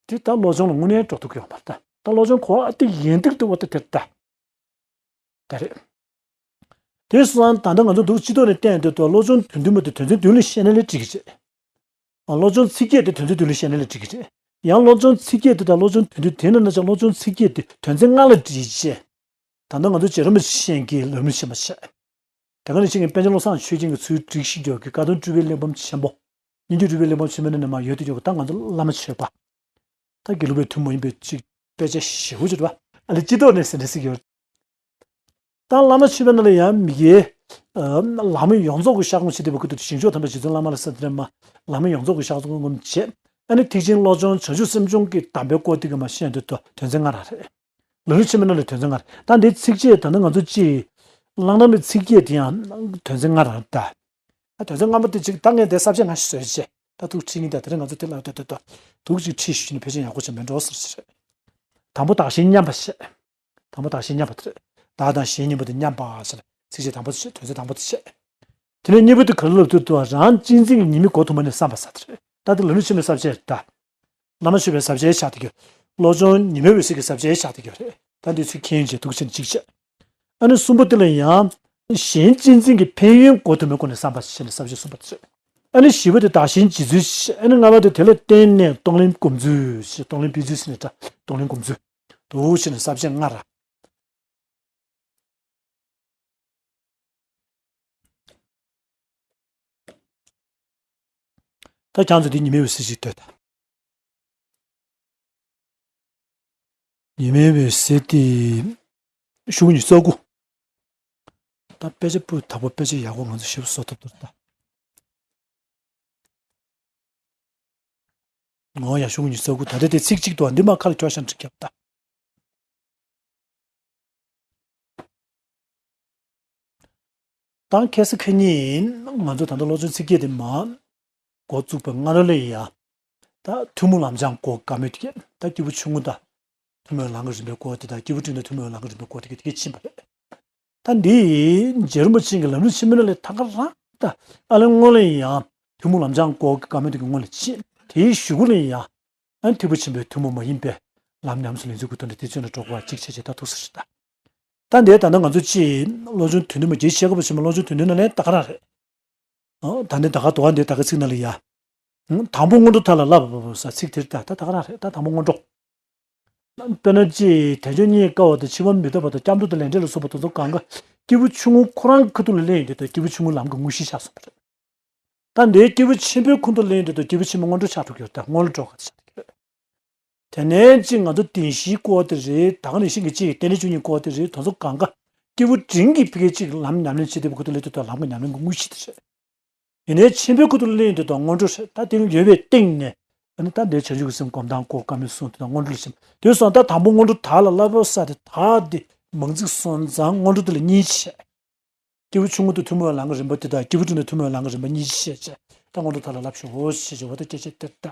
ད། དེ་ལྟར་བློ་སྦྱོང་ལ་དངོས་གནས་འགྲོ་ཐུབ་ཀྱི་ཡོད་མ་རེད་ད། ད་བློ་སྦྱོང་གོ་བ་ཨ་ཏི་ཡན་ཏིག་ཏུ་བ་ད་དེར་ད། ད་རེད། དེ་སོང་ཙང་ད་ལྟ་ང་ཚོ་འདུག་སྤྱི་ཚོགས་ནས་བསྟན་དུས་ད་བློ་སྦྱོང་དོན་བདུན་མ་དེ་དོན་ཚན་བདུན་ལ་བཤད་ན་ལས་འགྲིག་གི་རེད། ཨ་བློ་སྦྱོང་ཚིག་བརྒྱད་དེ་དོན་ཚན་བདུན་ལ་བཤད་ན་ལས་འགྲིག་གི་རེད། ཡང་བློ་སྦྱོང་ཚིག་བརྒྱད་དེ་དང་བློ་སྦྱོང་དོན་བདུན་དེ་ནས་ན་ཆ་བློ་སྦྱོང་ཚིག་བརྒྱད་དེ་དོན་ཚན་ལྔ་ལ་སྒྲིལ་བྱས། ད་ལྟ་ང་ཚོ་རྗེ་རིན་པོ་ཆེ་མཁྱེན་གྱི་ལམ་རིམ་ཆེན་མོ་བཤད། དེ་ག་ནང་བཞིན་གྱི་པཎ་ཆེན་བློ་བཟང་ཆོས་རྒྱན་གྱི་ཚུལ་བསྒྲིགས་ཤིང་རྒྱོག་གི་བཀའ་གདམས་སྤྲུལ་པའི་གླེགས་བམ་ཆེན་པོ། སྙན་བརྒྱུད་སྤྲུལ་པའི་གླེགས་བམ་ཆེན་པོ་ནས་ནས་མར་ཡོད་དུ་ཡོད་གི་ད་ང་ཚོ་བླ་མ་མཆོད་པ། ད་དགེ་ལུགས་པའི་ཐུན་མོང་ཡིན་པའི་ཅིག་དཔེ་ཆ་ཞེ་པོ་ཅིག་རེད་པ། ཨ་ལས་སྤྱི་ཚོགས་ནས་ཟེར་ནས་ཟེར་གྱི་ཡོད། ད་བླ་མ་མཆོད་པའི་ནང་ལ་ཡང་མི་དགེ། ལམ་ཡོངས་རྫོགས་ཀྱི་ཤར་ཁོང་ཞེས་བསྟོད་པའི་སྐུ་དུ་ཞིང་མཆོག་དམ་པ་རྗེ་བཙུན་བླ་མ་ལ་ཟེར་དེ་ནས་མ། ལམ་ཡོངས་རྫོགས་ཀྱི་ཤར་ཁོང་ངོམ་བྱས། ཨ་ནི་ཐེག་ཆེན་བློ་སྦྱོང་བྱང་ཆུབ་སེམས་སྦྱོང་གི་གདམས་པའི་སྐོར་དེ་ག་མ་བཤད་འདོད་དོ་དོན་ཚན་ལྔ་རང་རེད། ལམ་རིམ་ཆེན་མོའི་ནང་ལ་དོན་ཚན་ལྔ་རེད། ད་འདིའི་ཚིགས་བཅད་ད་ནི་ང་ཚོ་ཅིག་གླང་ར་མའི་ཚིགས་བརྒྱད་དེ་ཡང་དོན་ཚན་ལྔ་རང་ད། ཨ་དོན་ཚན་ལྔ་པ་དེ་ཅིག་ད་ངས་དེ་ས་བཅད་ལྔ་ཞིག་བཟོས་བྱས་ད་ཐུགས་ཁྲིད་ཡིན། ད་དེ་རིང་ང་ཚོ་དེ་ལ་དེ་དེ་དེ་ཐུགས་ཅིག་ཁྲིད་ཞུས་ནས་ཕལ་ཆེར་ཡག་པོ་ཅིག་མེད་འགྲོ་ཟེར་ཞེས། དང་པོ་བདག་གཞན་མཉམ་པ་བཤད། དང་པོ་བདག་གཞན་མཉམ་པ་དེ་རེད། བདག་དང་གཞན་གཉིས་པོ་དེ་མཉམ་པ་ཟེར་ཚིགས་བཅད་དང་པོ་དེ་བཤད། དོན་ཚན་དང་པོ་དེ་བཤད། དེ་ནས་གཉིས་པ་དེ་ག་རེ་ལབ་འདུག་ཟེར་བ། རང་གཅེས་འཛིན་གྱི་ཉེས་དམིགས་གོ་ཐུབ་མ་ནས་བསམ་པ་ཟེར་དེ་རེད། ད་དེ་ལམ་རིམ་ཆེན་མོའི་ས་བཅད་རེད་ད། བླ་མ་མཆོད་པའི་ས་བཅད་ཆགས་བསྡད་ཀྱི། བློ་སྦྱོང་ཉི་མའི་འོད་ཟེར་གྱི་ས་བཅད་ཆགས་བསྡད་ཀྱི་རེད། ད་འདི་ཚོ་མཁྱེན་བྱས་ཐུགས་ཆེན་གཅིག་བྱས། ཨ་ནི་གསུམ་པ་དེ་ལ་ཡང་གཞན་གཅེས་འཛིན་གྱི་ཕན་ཡོན་གོ་ཐུབ་མིན་སྐོར་ནས་བསམ་པ་ཞེས་ནས་ས་བཅད་གསུམ་པ་དེ་རེད། ཨ་ནི་བཞི་པ་དེ་བདག་གཞན་རྗེས་བརྩོན་བྱས། ཨ་ནི་ལྔ་པ་དེ་དེ་ལ་བརྟེན་ནས་གཏོང་ལེན་སྒོམ་ཚུལ་ཞེས་གཏོང་ལེན་སྤེལ་ཚུལ་ཟེར་ནས་འདྲ་གཏོང་ལེན་སྒོམ་ཚུལ་དུ་ཞེས་ནས་ས་བཅད་ལྔ་རེད། ད་ཁྱེད་ཚོ་འདི་ཉི་མའི་འོད་ཟེར་ཞིག་ལྟོས་དང་། ཉི་མའི་འོད་ཟེར་དེ་ཤོག་གུ་ཉི་ཤུ་རྩ་དགུ། ད་དཔེ་ཆ་སྤུས་དག་པོ་དཔེ་ཆ་ཡག་པོ་ང་ཚོ་ཞིབ་བཟོ་ཐུབ་འདུག་ད། ངོ་ཡ་ཤོག་གུ་ཉི་ཤུ་རྩ་དགུ། ད་ལྟ་དེ་ཚིག་གཅིག་འདུག་འདི་མ་ཁ་ལ་ཁྱོད་ཤ་འཁྲིག་རྒྱབ་ད། ད་ཁ་སང་ཁ་ཉིན་ང་ཚོ་ད་ལྟ་བློ་སྦྱོང་ཚིག་བརྒྱད་དེ་མ་འགོ་བཙུགས་པའི་སྔ་རོལ་ལ་ཡ། ད་ཐུན་མོང་ལམ་སྦྱང་གོ་དཀའ་མོད་ཀྱི་ད་སྐྱེས་བུ་ཆུང་ངུ་ད། ཐུན་མོང་ལམ་གྱི་རིམ་པའི་སྐོར་དེ་དང་སྐྱེས་བུ་འབྲིང་དང་ཐུན་མོང་ལམ་གྱི་རིམ་པའི་སྐོར་དེ་གི་དེ་གས་ཕྱིན་པ་རེད། ད་འདི་རྗེ་རིན་པོ་ཆེ་གི་ལམ་རིམ་ཆེན་མོའི་ནང་ལས་ད་ག་རང་ད་ཨ་ལས་སྔོན་ལ་ཡང་ཐུན་མོང་ལམ་སྦྱང་གོ་དཀའ་མོད་དེ་གི་སྔོན་ལ་ཕྱིན། དེའི་གཞུག་གུ་ལ་ཡང་། ཨ་ནི་ཐེག་པ་ཆེན་པོའི་ཐུན་མོང་མ་ཡིན་པའི་ལམ་ཉམས་སུ་ལེན་ཚུལ་གྱི་ཐོག་ནས་དེ་ཚོ་ནས་འགྲོ་དགོས་པ་གཅིག་བྱས་བྱས་ད་ཐུགས་སུ་ཆུད་ད། ད་འདིར་ད་ལྟ་ང་ཚོ་ཅིག་བློ་སྦྱོང་དོན་བདུན་མ་རྒྱས་ཤེས་དགོས་པ་ཆེན་པོ་བློ་སྦྱོང་དོན་བདུན་ནང་ལས་ད་ག་རང་རེད། ཨ་ད་འདི་ད་ག་དོ་ག་འདི་ད་ག་ཚིག་ནང་ལ་ཡ། ཨ་དང་པོ་སྔོན་འགྲོ་མཐའ་ལ་བསླབ་པ་ཟེར་ཚིག་དེར་ད་ད་ད་ག་རང་རེད། ད་དང་པོ་སྔོན་འགྲོ། དཔེར་ན་ཅིག་དལ་འབྱོར་རྙེད་དཀའ་བ་དང་འཆི་བ་མི་རྟག་པ་དང་སྐྱབས་འགྲོ་དང་ལས་འབྲས་ལ་སོགས་པ་དེ་ཚོ་གང་ག་སྐྱེས་བུ་ཆུང་ངུ་ཁོ་རང་ཁ་ཐུག་ལ་སླེབས་ཡོང་དུས་ད་སྐྱེས་བུ་ཆུང་ངུ་ལམ་གྱི་དངོས་གཞི་ཆགས་སོང་བ་རེད། ད་འདིའི་སྐྱེས་བུ་ཆེན་པོའི་ཁུངས་ཐུག་ལེན་དུ་སྐྱེས་བུ་ཆེན་པོ་སྔོན་འགྲོ་ཆགས་འགྲོ་གི་ཡོད་ད་སྔོན་འགྲོ་འགྲོ་ག་ཆགས་འགྲོ་གི་ཡོད། དེ་ནས་གཅིག་ང་ཚོ་བདེན་བཞིའི་སྐོར་དེ་རེད། ད་ག་ནང་བཞིན་གྱི་གཅིག་རྟེན་འབྲེལ་བཅུ་གཉིས་སྐོར་དེ་རེད། དེ་ཚོ་གང་ག་སྐྱེས་བུ་འབྲིང་གི་ཕ་གི་གཅིག་ལམ་ཉམས་ལེན་བྱེད་བདེ་པོ་ཁུངས་ཐུག་ལེན་དུ་ད་ལམ་གྱི་ཉམས་ལེན་གྱི་དངོས་གཞི་དེ་རེད། ཡིན་ནའི་ཆེན་པོའི་ཁུངས་ཐུག་ལེན་དུ་ད་སྔོན་འགྲོ་རེད། ད་དེ་ཡོད་པའི་སྟེང་ནས་ཨ་ནི་ད་འདིའི་བྱང་ཆུབ་ཀྱི་སེམས་སྒོམ་སྟངས་སྐོར་དཀའ་མོའི་གསུང་དེ་ད་སྔོན་འགྲོ་ལ་ཕྱིན། དེ་སོང་ད་དང་པོ་སྔོན་འགྲོ་ད་ལ་བསླབ་པ་ས་དེ་ད་དེ་མང་ཚིག་སོང་ཙང་སྔོན་འགྲོ་དེ་ལ་གཉིས་བྱས། སྐྱེས་བུ་ཆུང་ངུ་དང་ཐུན་མོང་བའི་ལམ་གྱི་རིམ་པ་དེ་དང་སྐྱེས་བུ་འབྲིང་དང་ཐུན་མོང་བའི་ལམ་གྱི་རིམ་པ་གཉིས་ཀྱི་ཤེས་བྱ་ད་སྔོན་འགྲོ་ཐོག་ལ་ལབ་ཤོག་ཞེས་བྱ་བ་དང་སྐད་ཆ་དེ་ལྟ།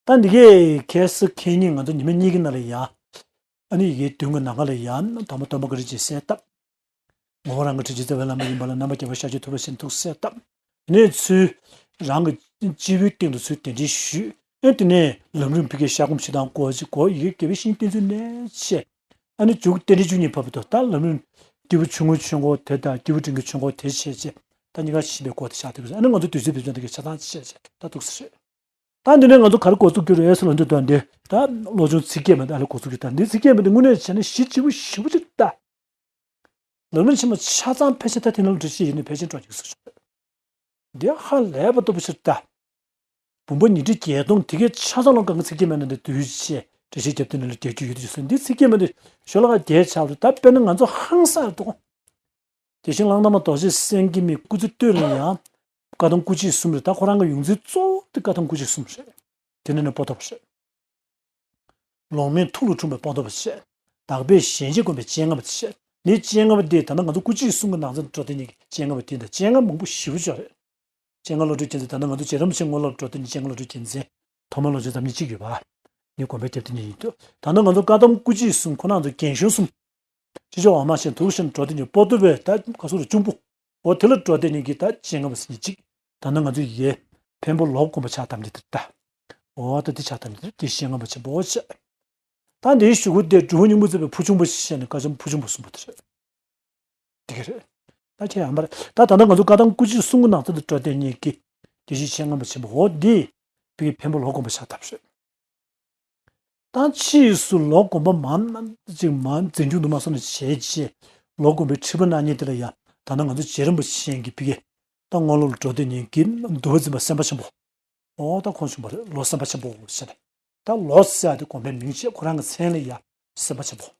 ད་འདི་གས་ཁ་སང་ཁ་ཉིན་ང་ཚོ་ཉི་མ་གཉིས་ཀྱི་ནང་ལ་ཡང་། ཨ་ནི་ཡི་གེ་བདུན་གྱི་ནང་ལ་ཡང་དང་པོ་སྟོན་པ་གི་རིགས་ཀྱི་གསལ་བཏབ། ངོ་བོ་རང་གི་དྲིན་ཅན་རྩ་བའི་བླ་མ་ཡིན་པ་ལ་རྣམ་པར་རྒྱལ་བ་ཤཱཀྱ་ཐུབ་པ་བཞིན་ཐུགས་གསལ་བཏབ། ནས་ཚུལ། རང་གི་སྤྱི་བོའི་སྟེང་དུ་ཚུལ་གདན་འདྲེན་ཞུས། ཨེ་དེ་ནས་ལམ་རིམ་ཕ་གིའི་ཤར་སྒོམ་ཕྱི་ལྟ་སྐོར་གྱི་སྐོར་ཡི་གེ་བརྒྱད་པའི་ཤིང་བསྟན་ཚུལ་ནས་བཤད། ཨ་ནི་མཇུག་རྟེན་འབྲེལ་བཅུ་གཉིས་བབས་པ་དང་ད་ལམ་རིམ་སྐྱེས་བུ་ཆུང་ངུའི་ཆོས་འཁོར་དེ་དང་སྐྱེས་བུ་འབྲིང་གི་ཆོས་འཁོར་དེ་བྱས་རྗེས་ད་གཉིས་ཀ་ཕྱིན་པའི་སྐོར་དེ་ཆགས་འདུག་ཨ་ནི་ང་ཚོ་དུས་ཚོད་བེད་སྤྱོད་འདི་གའི་ཆ་ཚང་བྱས་རྗེས་ད་འདུག་ཟེར། ད་འདི་ནས་ང་ཚོ་ག་རེ་འགོ་ཚུགས་ཀྱི་རེད་ཟེར་ལབ་དུས་ད་འདི་ད་བློ་སྦྱོང་ཚིག་བརྒྱད་མ་འདི་ཨ་ལས་འགོ་ཚུགས་ཀྱི་ད་འདི་ཚིག་བརྒྱད་མ་འདི་དངོས་གནས་བྱས་ན་གཞི་གཅིག་པུ་ཞེ་པོ་ཅིག་ད། ལམ་རིམ་ཆེན་མོ་ཆ་ཚང་ཕལ་ཆེར་ད་དེ་ནང་ལ་འགྲེལ་བཤད་ཡིན་ནའི་ཕལ་ཆེར་འགྲོ་འཇུག་སུ་ཞིག་རེད། འདི་ཧ་ལས་པ་ལྟ་བུ་ཞིག་ལྟ། བུམ་པ་ཉི་ཁྲི་བརྒྱད་སྟོང་དེ་གའི་ཆ་ཚང་ལ་གང་གི་ཚིག་བརྒྱད་མ་ནང་དུ་དུས་བྱས་འགྲེལ་བཤད་རྒྱབ་དེ་ནང་ལ་རྒྱག་རྒྱུ་ཡོད་དུ་ཞུ་སོང་། འདི་ཚིག་བརྒྱད་མ་འདི་ཞོ་ལ་ཁ་བརྒྱད་ཆགས་འདུག་ད་དཔེར་ན་ང་ཚོ་ཧང་སངས་འདུག་དེ་བཞིན་གླང་དར་མ་རྡོ་རྗེ་སེང་གེ་མའི་སྐུ་ཚེ་སྟོད་ལ་ཡང་བཀའ་གདམས་སྐུ་མཆེད་གསུམ་རེད། ད་ཁོ་རང་གི་ཡོངས་འཛིན་གཙོ་བོ་དེ་བཀའ་གདམས་སྐུ་མཆེད་གསུམ་རེད། དེ་ནས་ནི་པོ་ཏོ་བ་རེད། ལོག་མེད་ཐུགས་ལ་འཁྲུངས་པའི་སྤངས་རྟོགས་པ་བྱས། དག་པའི་ཞལ་མཇལ་སྒོམ་པའི་སྤྱན་སྔ་མ་བྱས། ནི་སྤྱན་སྔ་མ་འདི་ད་ལྟ་ང་ཚོ་སྐུ་མཆེད་གསུམ་གྱི་ནང་ཚན་འགྲོ་དེ་ཉིད་ཀྱི་སྤྱན་སྔ་མ་འདི་དང་སྤྱན་སྔ་མང་པོ་ཞེ་པོ་ཅིག་རེད། སྤྱན་སྔ་བློ་གྲོས་རྒྱལ་མཚན། ད་ལྟ་ང་ཚོ་རྗེ་རིན་པོ་ཆེ་དངོས་སློབ་འགྲོ་དེ་ཉིད་སྤྱན་སྔ་བློ་གྲོས་རྒྱལ་མཚན། ཐོག་མར་བློ་གྲོས་འཛམ་གླིང་གཅིག་ཡོད་པ། ངས་དགོན་པའི་རྒྱབ་དེ་ཉིད་ཡིན་དུས་ད་ལྟ་ང་ཚོ་བཀའ་གདམས་སྐུ་མཆེད་གསུམ་ཁོ་རང་ཚོ་རྒན་གཞོན་གསུམ། ཕྱི་ཕྱོགས་འོག་མ་ཞེས་དུག་ཤིང་འགྲོ་དེ་ཉིད་པོ་ཏོ་བའི་ད་ཁ་སོ་རུ་གཅུང་པོ། འོ་དེ་ལ་འགྲོ་དེ་ཉིད་ཀྱི་ད་སྤྱན་སྔ་མ་ཟེར་ཉིད་གཅིག་ད་ནི་ང་ཚོ་ཡི་གེ་འཕན་པོ་ལོག་སྒོམ་པ་ཕྱག་དམ་དེ་དེ་ལྟ། འོ་ད་དེ་ཕྱག་དམ་དེ་དེ་སྤྱན་སྔ་མ་ཆེན་པོ་འོ་བྱས། ད་འདིའི་གཞུག་གུ་དེ་འབྲི་གུང་སྙིང་པོ་རྩེ་བའི་ཕུར་ཆུང་པོ་ཞེས་ནས་བཀའ་ཆེམས་ཕུར་ཆུང་པོ་གསུངས་པ་དེ་རེད། དེ་ག་རེད། ད་ཁྱེད་ཡང་པར་ད་ད་ལྟ་ང་ཚོ་བཀའ་གདམས་སྐུ་མཆེད་གསུམ་གྱི་ནང་ཚན་དུ་འགྲོ་དེ་ཉིད་ཀྱི་དེ་བཞིན་སྤྱན་སྔ་མ་ཆེན་པོ་འོ་འདི་བི་གི་འཕན་པོ་ལོག་སྒོམ་པ་ཕྱག་དམ་རེད། ད་ཕྱིས་སུ་ལོག་སྒོམ་པ་མང་ཅིག་མང་འཛིན་སྐྱོང་དུ་མ་སོང་ནས་བྱས་རྗེས་ལོག་སྒོམ་པའི་ཁྲི་པ་རྣམ་གཉིས་དེ་ལ་ཡང་ད་ནི་ང་ཚོ་རྗེ་རིན་པོ་ཆེ་གི་བི་གེ་ད་དངོས་སློབ་ལ་འགྲོ་དེ་ཉིད་ཀྱི་འདུལ་བ་འཛིན་པ་སེམས་དཔའ་ཆེན་པོ། འོ་ད་ཁོང་བྱུང་བ་རེད། ལོ་སེམས་དཔའ་ཆེན་པོ་ཟེར་ནས་ད་ལོ་ཟེར་ཡ་དེ་དགོན་པའི་མིང་བྱས་ཁོ་རང་གི་མཚན་ལ་ཡ་སེམས་དཔའ་ཆེན་པོ།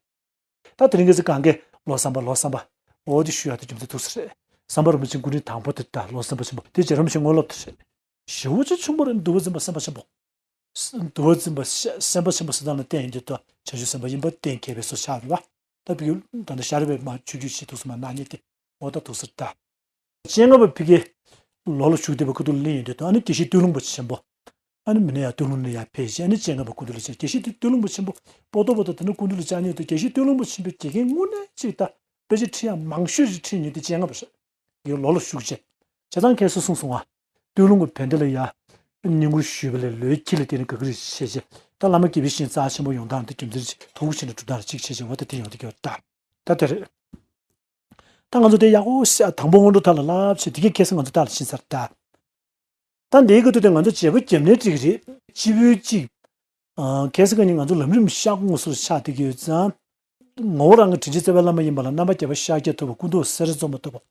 ད་དེ་རིང་གི་ཚེ་གང་གས་ལོ་བསམ་པ་ལོ་བསམ་པ། འོ་དེ་ཞུ་ཡ་དེ་རྒྱུ་མཚན་ཐུག་ས་རེད། བསམ་པ་རིན་པོ་ཆེ་སྐུ་ཕྲེང་དང་པོ་དེ་ད་ལོ་སེམས་དཔའ་ཆེན་པོ་དེ་རྗེ་རིན་པོ་ཆེ་དངོས་སློབ་དེ་རེད། ཞེ་པོ་ཅིག་ཆུང་པོ་རེད། འདུལ་བ་འཛིན་པ་སེམས་དཔའ་ཆེན་པོ། འདུལ་བ་འཛིན་པ་སེམས་དཔའ་ཆེན་པོ་ཟེར་སྟངས་ལ་བརྟེན་ཡིན་དུས་ད་བྱང་ཆུབ་སེམས་དཔའ་ཡིན་པ་གཏན་འཁེལ་བའི་བཟོ་ཆགས་རེད་བ། ད་ཕ་གི་ད་ལྟ་ཤ་རི་བའི་མ་ཆུ་རྒྱུས་ཆེ་ཐུགས་སུ་མ་གནང་མཁན་དེ་འོ་ད་ཐུགས་སུ་ད། སྤྱན་སྔ་བ་ཕ་གི་ལོ་ལ་བཞུགས་བསྡད་པ་ཁུ་ཐུག་ལ་གླིང་ཡོད་དུས་དང་ཨ་ནི་དགེ་བཤེས་སྟོད་ལུང་པ་ཆེན་པོ། ཨ་ནི་མི་ནི་ཡང་སྟོད་ལུང་ནས་ཡར་ཕེབས་རྗེས་ཨ་ནི་སྤྱན་སྔ་བ་སྐུ་མདུན་ལ་བཅར། དགེ་བཤེས་དེ་སྟོད་ལུང་པ་ཆེན་པོ་པོ་ཏོ་བོ་ཏོ་དེ་ནི་སྐུ་མདུན་ལ་བཅར་མཁན་དུ་དགེ་བཤེས་སྟོད་ལུང་པ་ཆེན་པོའི་དགེ་རྒན་དངོས་གནས་གཅིག་ད་དཔེ་ཆ་ཁྲིད་ཡག་མང་ཤོས་ཅིག་ཁྲིད་མཁན་དེ་སྤྱན་སྔ་བ་རེད། ཡོད་ལོ་ལ་བཞུགས་རྗེས། བྱས་ཙང་ཁ་སང་གསུངས་སོང་ང་། སྟོད་ལུང་གི་བན་དེ་ལ་ཡ། བསྙེན་བཀུར་ཞུས་པ་ལས་ལོའི་ཁྱི་ལ་བརྟེན་ནས་དགའ་གི་རེད་བྱས་རྗེས་ད་བླ་མ་དགེ་བའི་བཤེས་གཉེན་རྩ་ཆེན་པོ་ཡོང་སྟངས་དེ་རྒྱུ་མཚན་ཅིག་དོགས་ཆེ་ནས་གྲུབ་སྟངས་ལ་གཅིག་བྱས་རྗེས་འོ་ད་དེ་ཡོང་དེ་གི་ད། ད་དེ་རེད། ད་ང་ཚོ་དེ་ཡག་པོ་ཤ་དང་པོ་སྔོན་འགྲོ་ཐག་ལ་ལབ་བྱས་དེ་གས་ཁ་སང་ང་ཚོ་ཐག་ལ་ཕྱིན་ཚར་ད། ད་འདིའི་སྐབས་དུས་དེ་ང་ཚོ་བརྗེ་པོ་བརྒྱབ་ནའི་འགྲིག་གི་རེད། སྤྱི་བོའི་གཅིག་ཁ་སང་ཁ་ཉིན་ང་ཚོ་ལམ་རིམ་ཤག་ངོ་སོར་ཆགས་བསྡད་ཀྱི་ཡོད་ཙང་། ངོ་བོ་རང་གི་དྲིན་ཅན་རྩ་བའི་བླ་མ་ཡིན་པ་ལ་རྣམ་པ་བརྒྱད་པ་ཤཱཀྱ་ཐུབ་པ་སྐུ་མདོག་སེར་འཛོམས་པ་ཐུབ་པ།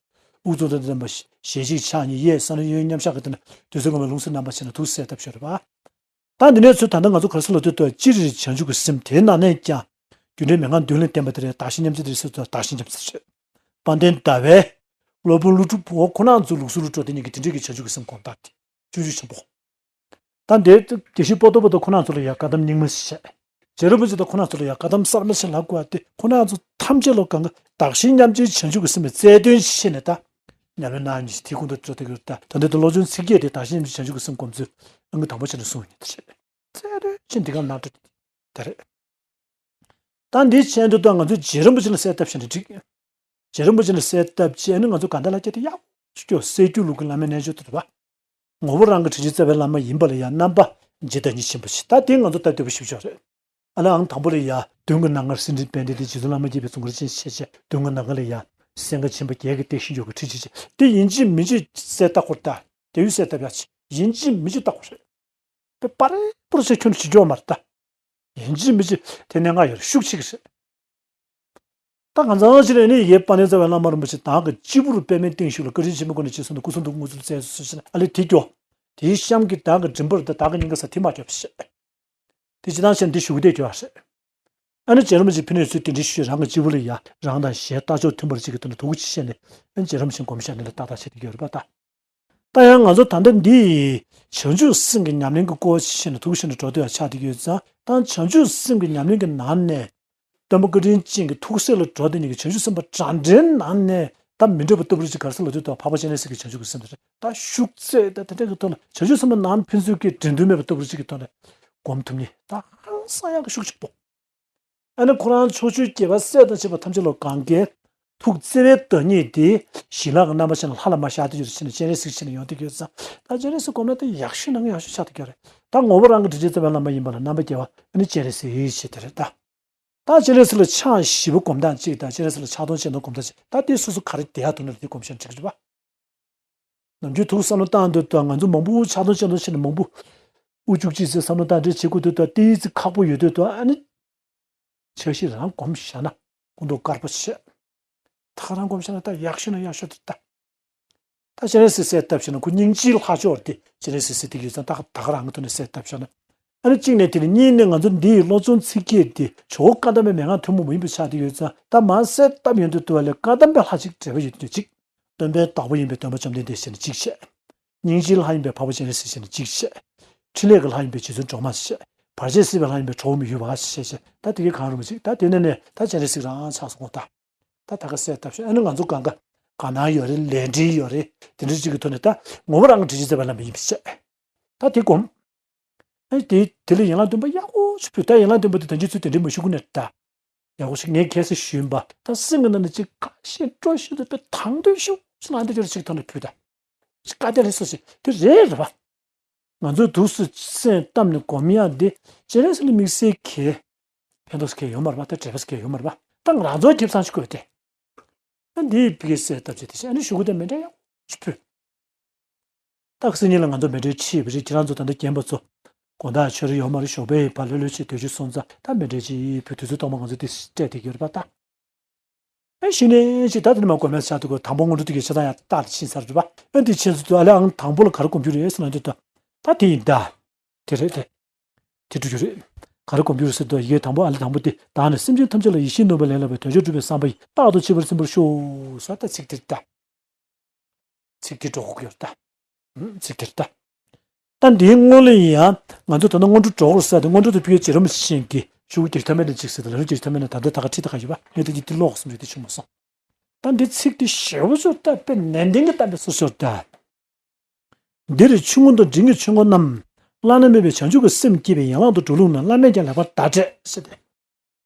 དབུ་གཙུག་ཏོར་ལྡན་པ་ཞལ་གཅིག་ཕྱག་གཉིས་གཡས་ས་ན་གཡོན་མཉམ་གཞག་གི་སྟེང་ན་དུས་གསུམ་ཀུན་ལ་ལྷུང་བཟེད་བསྣམས་པ་བྱས་ནས་ཐུགས་གསལ་བཏབ་ཤོར་བ། ད་འདི་ནས་ཚུར་ད་ལྟ་ང་ཚོ་ག་རེ་ཟེར་ལབ་དུས་ད་སྤྱིར་བྱང་ཆུབ་ཀྱི་སེམས་དེའི་ནང་ནས་ཀྱང་། རྒྱུ་འབྲས་མན་ངག་མདུན་ལས་བསྟན་པ་དེ་རེད། བདག་གཞན་མཉམ་བརྗེ་དེ་རེད་ཟེར་ཚོ་བདག་གཞན་མཉམ་བརྗེ་རེད། དཔལ་ལྡན་ཟླ་བའི་སློབ་དཔོན་ཀླུ་སྒྲུབ་འོ་ཁོ་ན་ཚོ་ལུགས་སྲོལ་ལ་འགྲོ་དེ་ཉིད་ཀྱི་དེ་འདྲའི་གི་བྱང་ཆུབ་ཀྱི་སེམས་སྒོམ་སྟངས་དེ་སྤྱོད་འཇུག་ཆེན་པོ། ད་འདིར་དགེ་བཤེས་པོ་ཏོ་པོ་ཏོ་ཁོ་ན་ཚོ་ལ་ཡང་བཀའ་གདམས་རྙིང་མ་ཞིག་བཤད། རྗེ་རིན་པོ་ཆེ་དང་ཁོ་ན་ཚོ་ལ་ཡང་བཀའ་གདམས་གསར་མ་ཞིག་ལབ་དགོས་པ་དེ་ཁོ་ན་ཚོ་ཐམས་ཅད་ལ་གང་ག་བདག་གཞན་མཉམ་བརྗེའི་བྱང་ཆུབ་ཀྱི་སེམས་ལ་རྩལ་འདོན་བྱས་ནས་ད། ཉམས་ལེན་གནང་ནས་དེའི་ཁུངས་དུ་ཚོ་དེ་གར་ད་ད་འདི་ད་བློ་སྦྱོང་ཚིག་བརྒྱད་དེ་བདག་གཞན་མཉམ་བརྗེའི་བྱང་ཆུབ་ཀྱི་སེམས་སྒོམ་ཚུལ་ཨང་ཀི་དང་པོ་བྱས་ནས་གསུངས་ཡོད་ནི་དེ་རེད། རྩལ་འདོན་བྱས་འདི་གར་གནང་འགྲོ་དེ་རེད། ད་འདི་བྱས་འདུག་ད་ང་ཚོ་རྗེ་རིན་པོ་ཆེ་ལ་གསལ་བཏབ་བྱས་ནས་འགྲིག་རྗེ་རིན་པོ་ཆེ་ལ་གསལ་བཏབ་བྱས་ནས་ང་ཚོ་ག་འདྲ་ལ་སྐྱེ་དེ་ཡག་ཤོས་སྐྱོ་སེ་སྐྱོ་ལུགས་ཀྱི་བླ་མའི་རྣལ་འབྱོར་དེ་རེད་པ། ངོ་བོ་རང་གི་དྲིན་ཅན་རྩ་བའི་བླ་མ་ཡིན་པ་ལ་ཡང་རྣམ་པ་འབྱེད་བདག་ཉིད་ཆེན་པོ་ཞིག་ད་དེ་ང་ཚོ་ལྟ་འདོད་པ་ཞིག་ཆོག་རེད། ཨ་ལ་ཨང་དང་པོ་ལ་ཡ་མདུན་གྱི་ནམ་མཁར་སེང་ལྡེང་པད་ཟླའི་རྗེ་བཙུན་བླ་མ་དགྱེས་པའི་གཟུངས་སྒྲ་ཅན་ཞེས་བྱ་མདུན་གྱི་ནམ་མཁའ་ལ་ཡ་སེང་གེ་ཆེན་པོ་བརྒྱད་ཀྱིས་བཏེགས་ཤིང་ཡོད་པའི་ཁྲི་ཆེ་ཆེ་དེ་ཡིན་གཅིག་མིན་གཅིག་གསལ་བཏབ་དགོས་རེད་ད། དེ་ཡུལ་གསལ་བཏབ་ཡ་ཆེ་ཡིན་གཅིག་མིན་གཅིག་བཏབ་དགོས་རེད། པ་རེ་པོར་ཆེ་ཁྱོན་ནས་བྱེད་རྒྱུ་མ་རེད་ད། ཡིན་གཅིག་མིན་གཅིག་དེ་གནད་འགག་ཡོད་རེད་ཤུགས་ཆེ་གི་རེད། ད་གང་ཚང་ཕྱིར་ནི་ཡེ་དཔལ་ལྡན་རྩ་བའི་བླ་མ་རིན་པོ་ཆེ་བདག་གི་སྤྱི་བོར་པདྨའི་སྟེང་བཞུགས་ལ་བཀའ་དྲིན་ཆེན་པོའི་སྒོ་ནས་རྗེས་སུ་འདུག་སྐུ་གསུང་ཐུགས་དངོས་སུ་བཙལ་སོ་ཞེས་ཨ་ལེ་དེ་སྐྱོ། དེའི་གཤམ་གྱི་བདག་གི་མགྲིན་པར་ད་བདག་གི་སྙིང་ག་ས་དེ་མ་སྐྱོ་ཞེས། དེ་ཇི་ལྟར་བྱས་ན་འདི་ཞུ་གི་བསྡད་ཀྱི་ཡོད་རེད། ཨ་ནི་རྗེ་རིན་པོ་ཆེ་ཕི་ནས་ཚུལ་དེ་འདྲའི་ཞུས་རང་གི་སྤྱི་བོ་ལ་ཡ་རང་དང་གཞན་ལྟ་ཕྱོགས་མཐུན་པར་གཅིག་གི་དོན་དུ་དོགས་ཀྱིས་བཤད་ནས་ཨ་ནི་རྗེ་རིན་པོ་ཆེ་སྒོམ་བཤད་ནས་ལ་ཏག་ཏག་བྱེད་ཀྱི་ཡོད་རེད་པ་ད། ད་ཡང་ང་ཚོ་ད་ལྟ་འདི་བྱང་ཆུབ་སེམས་ཀྱི་ཉམས་ལེན་གྱི་སྐོར་བཤད་ནས་ཐུགས་བཤད་ནས་འགྲོ་འདོད་ཡ་ཆགས་བསྡད་ཀྱི་ཡོད་ཙང་ད་བྱང་ཆུབ་སེམས་ཀྱི་ཉམས་ལེན་གྱི་ནང་ནས་སྟོན་པ་བཀའ་དྲིན་ཅན་གྱི་ཐུགས་སྲས་ལ་འགྲོ་བསྡད་མཁན་གྱི་བྱང་ཆུབ་སེམས་དཔའ་གྲངས་འདྲེན་ནང་ནས་ད་མི་འདྲ་བ་ལྟ་བུ་ཅིག་ག་རེ་ཟེར་ལབ་དུས་ད་འཕགས་པ་སྤྱན་རས་གཟིགས་ཀྱི་བྱང་ཆུབ་ཀྱི་སེམས་དེ་རེད་ད་ཤུགས་ཚད་ད་དེ་འདྲ་གི་ཐོག་ནས་བྱང་ཆུབ་སེམས་དཔའ་ནང་ཕན་ཚུན་གྱི་འགྲན་བསྡུར་མེད་པ་ལྟ་བུ་ཅིག་གི་ཐོག་ནས་སྒོམ་ཐུབ་མཁན་ད་ཧང་སང་ཡག་གི་ཤུགས་ཆེན་པོ། ཨ་ནི་ཁོ་རང་ཕྱོགས་བཅུའི་རྒྱལ་བ་སྲས་དང་བཅས་པ་ཐམས་ཅད་ལ་གང་གའི་ཐུགས་བརྩེ་བའི་བདག་ཉིད་དེ་ཞི་ལྷག་གི་རྣམ་པ་ཅན་ལ་ལྷ་ལ་མ་ཤར་དུ་གྱུར་ཕྱིན་ནས་སྤྱན་རས་གཟིགས་ཕྱིན་ནས་ཡོང་དུ་གྱུར་ཙང་ད་སྤྱན་རས་གཟིགས་སྒོམ་ན་ད་ཡག་ཤོས་ནང་ཡག་ཤོས་ཆགས་དུ་གྱུར་རེད། ད་ངོ་བོ་རང་གི་དྲིན་ཅན་རྩ་བའི་བླ་མ་ཡིན་པ་ལ་རྣམ་པ་རྒྱལ་བ་ཨ་ནི་སྤྱན་རས་གཟིགས་ཞེས་དེ་རེད་ད། ད་སྤྱན་རས་གཟིགས་ལ་ཕྱག་བཞི་པོ་སྒོམ་སྟངས་གཅིག་དང་སྤྱན་རས་གཟིགས་ལ་ཕྱག་སྟོང་སྤྱན་སྟོང་སྒོམ་སྟངས་གཅིག་ད་དེ་སོ་སོ་ག་རེ་བདེ་ཡག་ཐུག་ན་དེ་སྒོམ་ཤེས་འགྲིག་གི་རེད་པ། ནམ་རྒྱུན་ཐུགས་བསམ་བློ་བཏང་འདོད་དང་ང་ཚོ་མང་པོ་ཕྱག་སྟོང་སྤྱན་སྟོང་བྱས་ནས་མང་པོ་དབུ་བཅུག་ཅིག་ཟེར་བསམ་བློ་བཏང་འདྲེ་བྱེད་དགོས་འདོད་དང་ཏི་ཙི་ཁག་པོ་ཡོད་འདོད་དང་ཨ་ནི། འཆར་གཞི་རང་སྒོམ་བཞག་ན་སྐུ་མདོག་དཀར་པོ་བྱས། ད་ག་རང་སྒོམ་བཞག་ན་ད་ཡག་ཤོས་ན་ཡག་ཤོས་དེ་ད། ད་སྤྱན་རས་གཟིགས་གསལ་བཏབ་བྱས་ན་ཁོ་སྙིང་རྗེའི་ལྷ་མཆོག་དེ་སྤྱན་རས་གཟིགས་ཟེར་དེ་ཡོད་ཙང་ད་ད་ག་རང་གི་ཐོག་ནས་གསལ་བཏབ་བྱས་ན། ཨ་ནི་གཅིག་ནས་དེ་ནི་གཉིས་ནས་ང་ཚོ་འདི་ཡི་བློ་སྦྱོང་ཚིག་བརྒྱད་དེ་ཇོ་བོ་བཀའ་གདམས་པའི་མན་ངག་ཐུན་མོང་མ་ཡིན་པ་ཆགས་བསྡད་ཡོད་ཙང་ད་མར་གསལ་བཏབ་ཡོང་དུས་དུ་བ་ལས་བཀའ་གདམས་པའི་ལྷ་གཅིག་འབྲེལ་བ་ཡོད་དུས་གཅིག་སྟོན་པའི་བདག་པོ་ཡིན་པའི་སྟོན་པ་བཅོམ་ལྡན་འདས་ཞེས་ནི་གཅིག་བཤད། སྙིང་རྗེའི་ལྷ་ཡིན་པའི་འཕགས་པ་སྤྱན་རས་གཟིགས་ཞེས་ནི་གཅིག་བཤད། ཕྲིན་ལས་ཀྱི་ལྷ་ཡིན་པའི་རྗེ་བཙུན་སྒྲོལ་མ་ཞེས། བར་ཆད་སེལ་བའི་ལྷ་ཡིན་པའི་ཁྲོ་བོ་མི་ཡུལ་བ་ཞེས་བཤད། ད་དེ་གའི་གང་རུང་བ་ཅིག་ད་དེ་ནས་ནས་ད་སྤྱན་རས་གཟིགས་རང་ཆགས་སོང་ད། ད་ད་ག་གསལ་བཏབ་ཤོག་ཨ་ནི་ང་ཚོ་གང་ག་དགའ་སྣང་ཡོད་རེད། ལས་འབྲེལ་ཡོད་རེད། དེ་འདྲ་ཅིག་གི་ཐོག་ནས་ད་ངོ་བོ་རང་གི་དྲིན་ཅན་རྩ་བའི་བླ་མ་ཡིན་པ་བཤད། ད་དེ་སྒོམ། ཨ་ནི་དེ་དེ་ལ་ཡན་ལག་བདུན་པ་ཡག་པོ་ཞིག་ཕུལ། ད་ཡན་ལག་བདུན་པ་དེ་ད་ཅི་ཚུལ་དེ་འདྲའི་མ་ཞུ་གི་ནས་ད། ཡག་པོ་ཞིག་ངས་ཁ་སང་ཞུས་པ་ད་སེམས་ཀྱི་ནང་ནས་ཅིག་དགའ་ཞིང་སྤྲོ་ཞིང་དུ་དཔེ་དང་དོད་ཞིག་ཅིག་ལ་འདི་འདྲ་ཅིག་ཐོག་ནས་ཕུལ་ད། ཅིག་བཀའ་དྲིན་ལས་སོ་ཞིག་དེ་རེད་རེད་པ། ང་ཚོས་དུས་སུ་སེམས་བཏབ་ནས་སྒོམ་ཡག་འདི་སྤྱན་རས་གཟིགས་ལ་དམིགས་བསལ་གྱི་ཕན་ཐོགས་གང་ཡང་ཡོད་མ་རེད་པ། ད་འབྲས་བུ་གང་ཡང་ཡོད་མ་རེད་པ། ད་ང་རང་ཚོ་ཁེ་བཟང་ཞིག་དགོས་ཏེ། ཨ་འདིའི་ཕ་གི་གསལ་བཏབ་བྱས་དེ་བཞིན་ཨ་ནི་ཞུ་གི་དེ་མེད་འདྲ་ཡག་ཅིག་ཕུལ། ད་ཁ་སང་ཉིན་ལ་ང་ཚོ་མེ་འདྲའི་ཆེས་པ་རེད། ཁྱེད་རང་ཚོ་ད་ལྟ་རྒན་པ་ཚོ་དགོང་དག་ཆོས་ར་ཡོད་མ་རེད། ཞོགས་པའི་བར་ལྷོད་ལྷོད་བྱས་སྡོད་རྒྱུ་སོང་ཙང་ད་མེ་འདྲའི་ཆེས་ཕུལ། དུས་ཚོད་ཐོག་མ་ང་ཚོ་དེ་སྤྲད་བསྡད་ཀྱི་ཡོད་རེད་པ་ད། ཨེ་གཞི་ནས་ཅིག་ད་དེ་ནས་མ་དགོས་མེད་ཆགས་འདུག་གོ་དང་པོ་སྔོན་འགྲོ་དེ་གའི་ཆ་ཚང་ཡང་རྟགས་ལ་ཕྱིན་ཚར་རེད་པ། ཨེ་འདི་ཕྱིན་ཚར་དུས་ཨ་ལས་ཨང་དང་པོ་ལ་ག་རེ་སྒོམ་རྒྱུ་རེད་ཟེར་ན་འདི་ད་ད་དེ་ཡིན་ད། དེ་རེད་དེ། དེ་འགྲོ་རྒྱུ་རེད། ག་རེ་སྒོམ་རྒྱུ་རེད་ཟེར་དུས་ཡི་གེ་དང་པོ་ཨ་ལས་དང་པོ་དེ་བདག་ནི་སེམས་ཅན་ཐམས་ཅད་ལ་ཡིད་བཞིན་ནུས་པ་ལས་སླ་བའི་དོན་མཆོག་སྒྲུབ་པའི་བསམ་པ་ཡིས་རྟག་ཏུ་གཅེས་པར་བརྩོན་པར་ཤོག་ཟེར་ད་ཚིག་དེ་རེད་ད། ཚིག་དེ་འགྲོ་དགོས་ཀྱི་ཡོད་རེད་ད། ཚིག་དེར་ལྟ། ད་འདིའི་སྔོན་ལ་ཡང་ང་ཚོ་ད་ནང་སྔོན་འགྲོ་འགྲོ་དགོས་ས་དེ་སྔོན་འགྲོ་དེ་ཕ་གིའི་རྗེ་རིན་པོ་ཆེ་གིས་ ཆུ་བོ་རྒྱུག་ཐབས་མེད་ན་གཅིག་ཟེར་ཏེ་ལམ་རིམ་རྒྱུག་ཐབས་མེད་ན་ད་ལྟ་ད་ག་ཁྲིད་ད་ག་ཡོད་པ། ངས་ད་ཀྱི་དེ་ཀློག་གསུམ་རེད་དེ་ཆུ་མ་སོང་། ད་འདི་ཚིག་དེ་ཞེ་པོ་ཅིག་ད་དཔེ་ནན་ཏན་གྱི་གཏམ་དཔེ་སོ་སོར་ད། འདིར་ཆུང་ངུ་དང་འབྲིང་གི་ཆོས་འཁོར་རྣམས། བླ་ན་མེད་པའི་བྱང་ཆུབ་ཀྱི་སེམས་བསྐྱེད་པའི་ཡན་ལག་ཏུ་འགྲོ་ལུགས་ན། བླ་མས་ཀྱང་ལེགས་པར་བརྡ་སྤྲད་ཟེར་ཏེ།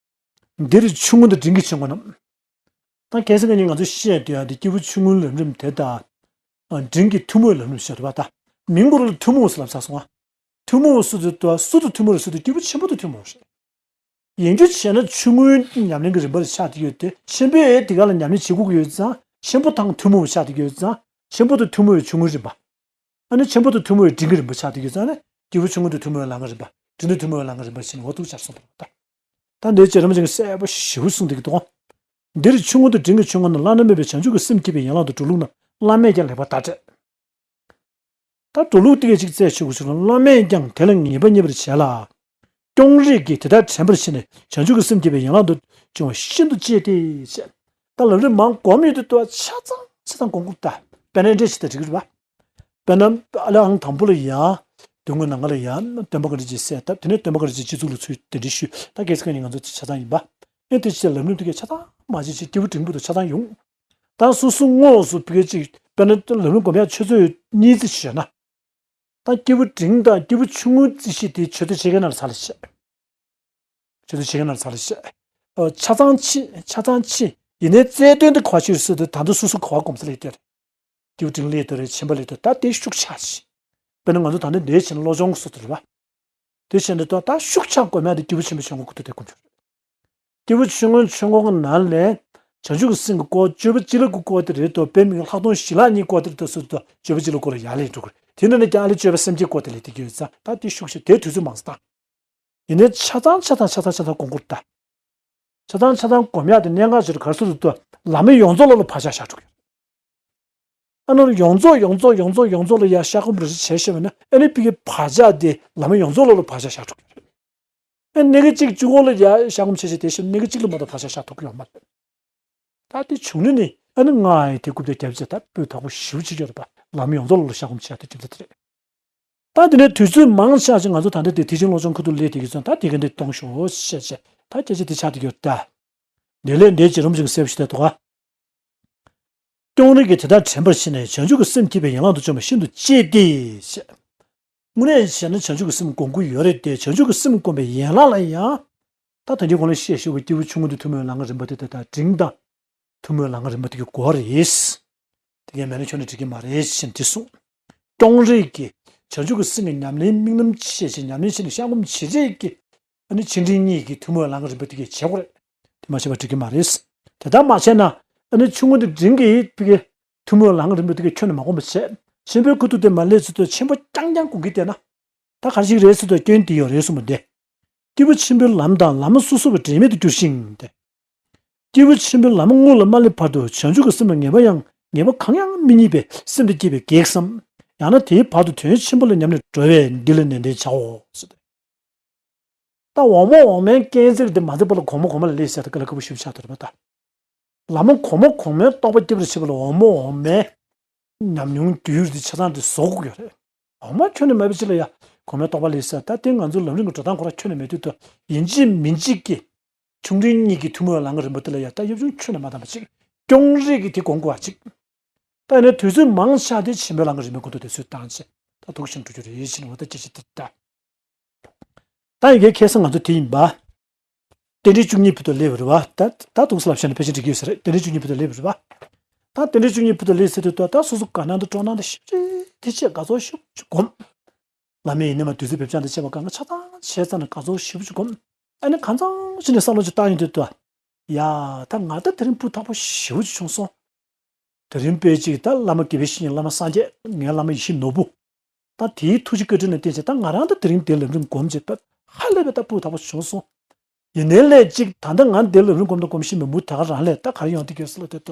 འདིར་ཆུང་ངུ་དང་འབྲིང་གི་ཆོས་འཁོར་རྣམས། ད་གལ་སྲིད་ང་གཉིས་ང་ཚོ་བཤད་དུས་ཡང་དེ་སྐྱེས་བུ་ཆུང་ངུའི་ལམ་རིམ་དེ་དང་། འབྲིང་གི་ཐུན་མོང་ལམ་རིམ་བཤད་འདུག་པ་ད། མིང་པོ་རུ་ལ་ཐུན་མོང་ཟེར་ལབ་ཚར་སོང་ང་། ཐུན་མོང་སུ་དུ་སུ་དུ་ཐུན་མོང་རུ་སུ་དུ་སྐྱེས་བུ་ཆེན་པོ་དུ་ཐུན་མོང་རེད། ཡིན་རྒྱུ་བྱས་ན་ཆུང་ངུའི་ཉམས་ལེན་གྱི་རིམ་པར་ཆགས་ཀྱི་ཡོད་དེ། ཆེན་པོས་དེ་ག་ལ་ཉམས་ལེན་བྱེད་དགོས་ཀྱི་ཡོད་ཙང་། ཆེན་པོ་དང་ཐུན་མོང་བའི་ཆགས་ཀྱི་ཡོད་ཙང་། ཆེན་པོ་དང་ཐུན་མོང་བའི་ཆུང་ངུའི་རིམ་པ། ཨ་ནི་ཆེན་པོ་དང་ཐུན་མོང་བའི་འབྲིང་གི་རིམ་པ་ཆགས་ཀྱི་ཡོད་ཙང་ནི། སྐྱེས་བུ་ཆུང་ངུ་དང་ཐུན་མོང་བའི་ལམ་གྱི་རིམ་པ། འབྲིང་དང་ཐུན་མོང་བའི་ལམ་གྱི་རིམ་པ་བྱས་ནས་འོ་ཐུག་ཆར་སོང་བ་རེད། ད་འདིའི་རྗེ་རིན་པོ་ཆེ་གིས་གསལ་པོ་ཞེ་པོ་གསུངས་བསྡད་ཀྱི་འདུག་འདིར་ཆུང་ངུ་དང་འབྲིང་གི་ཆོས་འཁོར་རྣམས། བླ་ན་མེད་པའི་བྱང་ཆུབ་ཀྱི་སེམས་བསྐྱེད་པའི་ཡན་ལག་ཏུ་འགྲོ་ལུགས་ན། བླ་མས་ཀྱང་ལེགས་པར་བརྡ་སྤྲད། ད་འགྲོ་ལུགས་དེ་གས་ཅིག་བཙལ་ཆོག་གི་བྱུང་ན། བླ་མས་ཀྱང་དེ་ལ་ངེས་པ་རྙེད་པར་བྱས་ལ། སྐྱོང་རིགས་ཀྱིས་དེ་ལྟར་དྲན་པར་བྱས་ནས། བྱང་ཆུབ་ཀྱི་སེམས་བསྐྱེད་པའི་ཡན་ལག་ཏུ་འབྱུང་བ་ཤིན་ཏུ་གཅེས་ཏེ་ཞེས། ད་ལམ་རིམ་མང་སྒོམ་ཡོད་དུས་ད་ཆ་ཚང་ཆ་ཚང་སྒོམ་དགོས་ད། དཔེར་ན་འདི་འདྲ་ཞིག་ད་འགྲིག་གི་རེད་པ། དཔེར་ན་ཨ་ལེ་ཨང་དང་པོ་ལ་ཡ། དོན་དངོས་ནང་ལ་ཡ། སྟོན་པ་བཀའ་དྲིན་ཅན་གསལ་བཏབ། དེ་ནས་སྟོན་པ་བཀའ་དྲིན་ཅན་སྤྱི་གཙུག་ལ་ཚུར་གདན་འདྲེན་ཞུས། ད་གལ་སྲིད་ཁ་ནས་ང་ཚོ་ཆ་ཚང་ཡིན་པ། ཨེ་དེ་ཕྱིར་ལམ་རིམ་དེ་གས་ཆ་ཚང་མ་བྱེད་ཅིག་སྐྱེས་བུ་འབྲིང་པོ་དང་ཆ་ཚང་ཡོང་། ད་སོ་སོ་དངོས་སུ་བི་གེ་ཅིག་དཔེར་ན་ལམ་རིམ་སྒོམ་ཡག་ཆུ་ཚོད་གཉིས་རྩིས་བྱས་ན། ད་སྐྱེས་བུ་འབྲིང་དང་སྐྱེས་བུ་ཆུང་ངུའི་རྩིས་གཞི་དེ་ཆུ་ཚོད་ཕྱེད་ཀའི་ནང་ལ་ཚར་ལ་བཤད། ཆུ་ཚོད་ཕྱེད་ཀའི་ནང་ལ་ཚར་ལ་བཤད། ཨོ་ཆ་ཚང་ཕྱིན། ཆ་ཚང་ཕྱིན། ཡིན་ནའི་རྩལ་འདོན་དེ་ག་བ་ཞིག་སྲིད་དུ་ད་དུང་སོ་སོ་ག་བ་སྒོམ་ས་ལས་དེར། སྐྱེས་བུ་འབྲིང་ལས་དོ་རེད། ཆེན་པོ་ལས་དོ། ད་དེ་ཤུགས་ཆག་ཞིག་དཔེར་ན་ང་ཚོ་ད་ནི་འདས་ཕྱིན་བློ་སྦྱོང་གི་སྲོལ་དུ་རེད་པ། དེ་བྱས་ནས་ད་ད་ཤུགས་ཆག་དགོས་མེད་དེ་སྐྱེས་བུ་ཆེན་པོ་ཆུང་ངུ་ཁུ་ཐུག་དེ་དགོས་འགྱུར། སྐྱེས་བུ་ཆུང་ངུ་ཆུང་ངུ་གི་ནང་ལས། བྱང་ཆུབ་ཀྱི་སེམས་ཀྱི་སྐོར། སྤྱོད་པ་སྤྱི་ལ་གི་སྐོར་དེ་རེད་དོ། དཔེ་མི་ལྷག་མཐོང་བཞི་ལྷག་གཉིས་སྐོར་དེ་རེད་དོ་ཟེར་དུས་སྤྱོད་པ་སྤྱི་ལ་སྐོར་ལ་ཡར་ལས་འགྲོ་དགོས། དེ་ནས་ནི་ཀྱང་ཨ་ལས་སྤྱོད་པ་སེམས་བསྐྱེད་སྐོར་དེ་ལས་དེ་གི་ཡོད་ཙང་ད་དེ་ཤུགས་ཆེ་དེ་དུས་ཚོད་མང་ཙམ་བཏང་། ཡིན་ནའི་ཆ་ཚང་ཆ་ཚང་ཆ་ཚང་ཆ་ཚང་སྒོམ་དགོས་ད། ཆ་ཚང་ཆ་ཚང་སྒོམ་ཡག་དེ་གནད་འགག་ཆེ་རུ་ག་རེ་ཟེར་དུས་བླ་མའི་ཡོངས་རྫོགས་ལ་ལ་བག་ཆགས་བཞག་འགྲོ་གི་ཡོད། ཨ་ནི་ཡོངས་རྫོགས་ཡོངས་རྫོགས་ཡོངས་རྫོགས་ཡོངས་རྫོགས་ལ་ཡ་ཤ་སྐོམ་རེ་ཞིག་བྱས་ཤེས་པ་ན་ཨ་ནི་ཕི་གི་བག་ཆགས་དེ་བླ་མའི་ཡོངས་རྫོགས་ལ་ལ་བག་ཆགས་བཞག་འགྲོ་གི་ཡོད། ཨ་ནི་གི་གཅིག་གཅིག་འོག་ལ་ཡ་ཤ་སྐོམ་བྱས་བྱས་དེ་ཤེས་ནི་གི་གཅིག་ལ་མ་གཏོགས་བག་ཆགས་བཞག་ཐུབ་ཀྱི་ཡོད་མ་རེད། ད་དེ་བྱུང་ནི་ནི་ཨ་ནི་ང་ཡི་དེ་རྐུབ་དེ་རྒྱབ་བྱས་ད་སྤུས་དག་པོ་ཞེ་པོ་ཅིག་ཡོད་རེད་པ། བླ་མའི་ཡོངས་རྫོགས་ལ་ལ་ཤ་སྐོམ་བྱས་དེ་གྲུབ་ད་དེ་རེད། ད་དེ་ནས་དུས་ཚོད་མང་ཆགས་ཅིག་ང་ཚོ་ད་ལྟ་དེ་ཐེག་ཆེན་བློ་སྦྱོང་ཁུ་ཐུག་ལས་དེ་གི་ཚོན་ད་དེ་ག་འདི་གཏོང་ཤོག་ཞེས་བྱས་ད་སྐད་ཆ་དེ་ཆགས་དེ་ཡོད་ད། དེ་ལས་འདས་རྗེ་རིན་པོ་ཆེ་གི་གསལ་པོ་ཞིག་བསྟན་འདུག་ག་སྐྱོང་རིགས་ཀྱིས་དེ་ལྟར་དྲན་པར་བྱས་ནས་བྱང་ཆུབ་ཀྱི་སེམས་བསྐྱེད་པའི་ཡན་ལག་ཏུ་འབྱུང་བ་ཤིན་ཏུ་གཅེས་ཏེ་ཞེས། དངོས་གནས་བྱས་ན་བྱང་ཆུབ་ཀྱི་སེམས་སྒོམ་དགོས་ཡོད་རེད་དེ། བྱང་ཆུབ་ཀྱི་སེམས་སྒོམ་པའི་ཡན་ལག་ལ་ཡང་། ད་ད་གིན་གོང་ལ་བཤད་ཞུ་བའི་སྐྱེས་བུ་ཆུང་ངུ་དེ་ཐུན་མོང་ལམ་གྱི་རིམ་པ་དེ་དེ་དང་འབྲིང་དང་། ཐུན་མོང་ལམ་གྱི་རིམ་པ་དེ་གི་སྒོ་རེད། དེ་གས་མེད་ན་ཁྱོན་ནས་འགྲིག་གི་མ་རེད་ཞེས་འདི་གསུངས། སྐྱོང་རིགས་ཀྱིས་བྱང་ཆུབ་ཀྱི་སེམས་ཀྱི་ཉམས་ལེན་དམིགས་རྣམ་ཆེ་ཞིང་ཉམས་ལེན་ཆེ་ནས་བཤད་སྒོམ་ཇེ་ཆེ་གི། ཨ་ནི་ཆེ་འབྲིང་གཉིས་ཀྱི་ཐུན་མོང་ལམ་གྱི་རིམ་པ་དེ་གས་བྱེད་དགོས་རེད། དེ་མ་བྱས་པ་འགྲིག་གི་མ་རེད། དེ་ལྟར་མ་བྱས་ན་ཨ་ནི་ཆུང་ངུ་དེ་འབྲིང་གི་ཡིད་ཀྱི་ཐུན་མོང་ལམ་གྱི་རིམ་པ་དེ་གས་ཁྱོན་ནས་མ་སྒོམ་པ་བྱས། ཆེན་པོའི་ཁུ་ཐུག་དེ་མ་སླེབས་ཚུལ་དུ་ཆེན་པོ་རྐྱང་རྐྱང་སྒོམ་གི་བསྡད་ན། ད་ག་རེ་ཞིག་རེད་ཟེར་དུས་སྐྱོན་དེ་ཡོད་རེད་གསུངས་པ་འདི། སྐྱེས་བུ་ཆེན་པོའི་ལམ་དང་ལམ་སོ་སོ་བའི་འབྲེལ་མེད་དུ་འགྱུར་ཞིང་སྟེ། སྐྱེས་བུ་ཆེན་པོའི་ལམ་དངོས་ལ་མ་སླེབས་བར་དུ་བྱང་ཆུབ་ཀྱི་སེམས་ལ་ངེས་པ་ཡང་ངེས་པ་གང་ཡང་མི་རྙེད་པས་སེམས་དེ་བསྐྱེད་པའི་གེགས་སམ། ཡང་ན་དེའི་བར་དུ་དོན་ཆེན་པོ་ལ་ཉམས་ནས་འགྲོ་བས་འདི་ལ་ནན་ཏན་བྱའོ་ཟེར་ཏེ། ད་འོག་མ་འོག་མའི་རྐྱེན་རྩིས་དེ་མ་འཛེམ་པ་ལ་གོང་མ་གོང་མ་ལ་སླེབས་ཟེར་ཏེ་དཀའ་ལས་ཁག་པོ་ཞེ་པོ་ཆགས་འདུག་རེད་པ་ད། ལམ་གོང་མ་གོང་མའི་རྟོགས་པ་སྐྱེ་བར་བྱེད་པ་ལ་འོག་མ་འོག་མའི་ཉམས་མྱོང་རྒྱུ་ཡུལ་དེ་ཆ་ཚང་དེ་བཟོ་དགོས་ཀྱི་རེད། འོག་མ་ཁྱོན་ནས་མེད་པ་ཅིག་ལ་ཡ་གོང་མའི་རྟོགས་པ་སླེབས་ས་ད་དེ་ང་ཚོའི་ལམ་རིམ་གྱི་འགྲོ་སྟངས་ཁོ་རང་ཁྱོན་ནས་མེད་དུས་ད་ཡིན་གཅིག་མིན་གཅིག་གི་ཆུང་འབྲིང་གཉིས་ཀྱི་ཐུན་མོང་ལམ་གྱི་རིམ་པ་དེ་ལ་ཡ་ད་ཡབ་ཆུང་ཁྱོན་ནས་མ་བཏང་པ་ཅིག་སྐྱོང་རིགས་ཀྱི་དེ་སྒོམ་དགོས་པ་ཅིག་ད་ཡིན་ན་དུས་ཚོད་མང་ཆགས་དེ་ཆེན་པོའི་ལམ་གྱི་རིམ་པའི་སྒོམ་དུ་དེ་ཚོས་བཏང་ཆེ་ད་ཐུགས་ཞིམ་འགྲོ་རྒྱུ་རེད་ཟེར་ནས་འོ་ད་སྐད་ཆ་དེ་ད། ད་ཡི་གེ་ཁ་སང་ང་ཚོ་དེ་ཡིན་པ། རྟེན་འབྲེལ་བཅུ་གཉིས་བུ་དུ་ལེབ་རེད་བ། ད་ད་དུང་སླབ་བཤད་ན་ཕལ་ཆེར་འགྲིག་གི་ཡོད་ས་རེད། རྟེན་འབྲེལ་བཅུ་གཉིས་བུ་དུ་ལེབ་རེད་བ། ད་རྟེན་འབྲེལ་བཅུ་གཉིས་བུ་དུ་ལེབ་ཟེར་དུས་ད་ད་སོ་སོ་དགའ་སྣང་དང་སྤྲོ་སྣང་དང་ཞིབ་ཅིག་དེ་ཆེད་དགའ་ཚོར་ཞིབ་ཅིག་སྒོམ། བླ་མའི་ཡིན་ནི་མ་དུས་ཚོད་བེད་སྤྱང་དང་བཅས་པ་གང་ག་ཆ་ཚང་བྱས་ཙང་ན་དགའ་ཚོར་ཞིབ་ཅིག་སྒོམ། ཨ་ནི་གང་ཚང་ཞིག་ནས་བསམ་བློ་ཅིག་བཏང་ཡོང་དུས་ད། ཡ་ད་ང་ད་དེ་རིང་སྤུས་དག་པོ་ཞེ་པོ་ཅིག་བྱུང་སོང་། དེ་རིང་དཔེ་གཅིག་ད་བླ་མ་དགེ་བའི་བཤེས་གཉེན་བླ་མ་སངས་རྒྱས་ངའི་བླ་མ་ཡིད་བཞིན་ནོར་བུ། ད་དེའི་ཐུགས་རྗེ་བཀའ་དྲིན་ལ་བརྟེན་བྱས་ད་ང་རང་ད་དེ་རིང་དེ་ལམ་རིམ་སྒོམ་བྱས་ད་ཧ་ལས་པའི་ད་སྤུས་དག་པོ་བྱུང་སོང་། ཡིན་ནའི་ལས་གཅིག་ད་ལྟ་ང་དེ་ལམ་རིམ་སྒོམ་ད་སྒོམ་བཞིན་མི་མུ་ད་ག་རང་ལས་ད་ག་རེ་ཡོང་དེ་གས་སུ་ལ་དེ་ད་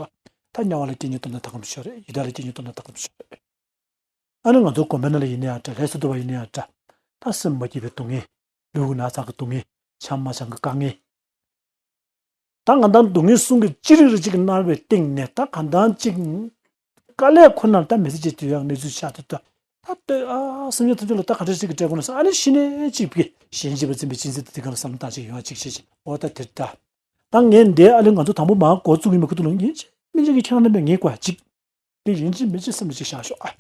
ད་དམྱལ་བ་ལ་སྐྱེ་ཉེན་ཏོ་ན་ད་གམ་ཤོར་རེད། ཡི་དྭགས་ལ་སྐྱེ་ཉེན་ཏོ་ན་ད་གམ་ཤོར་རེད། ཨ་ནི་ང་ཚོ་དགོན་པའི་ནང་ལ་ཡིན་ན་ཡང་འདྲ་ལྷ་ས་འདུལ་བ་ཡིན་ན་ཡང་འདྲ། ད་སེམས་མ་སྐྱིད་པའི་སྡུག་བསྔལ། ལུས་ཀྱི་ན་ཚ་གི་སྡུག་བསྔལ། བྱམས་མ་བྱམས་ཀྱི་དཀའ་ངལ། ད་ང་ད་སྡུག་བསྔལ་གསུམ་གྱི་ཅི་རིགས་རིགས་གཅིག་གིས་མནར་བའི་སྟེང་ནས་ད་གང་ལྟར་གཅིག་དཀའ་ལས་ཁོ་ནར་ད་མི་ཚེ་གཅིག་དུས་ཡང་གནས་ཚུལ་ཆགས་ཏེ་ད་ ད་ལྟོས་ཨ་སེམས་ཅན་ཐམས་ཅད་ལ་ད་ག་འདྲ་ཞིག་གི་སྤྲད་དགོས་ན་ཟེར། ཨ་ནི་གཞི་ནས་གཅིག་པུ་གཞན་གཅེས་པར་འཛིན་པའི་གཅེས་འཛིན་དེ་དེ་ག་ལ་བསམ་བློ་བཏང་ཅིག་ཡོང་ཅིག་བྱེད་ཅིག་འོ་ད་དེར་ད། ད་ངས་འདི་ཨ་ལེ་ང་ཚོ་དང་པོ་མར་འགོ་བཙུགས་ཡིན་པའི་ཁུ་ཐུག་ལ་ཡིན་གཅིག་མིན་གཅིག་གི་ཁྱེད་རང་རྣམ་པས་ངེས་དགོས་གཅིག་དེ་ཡིན་གཅིག་མིན་གཅིག་བསམ་བློ་ཅིག་བཞག་ཤོག་ཨ།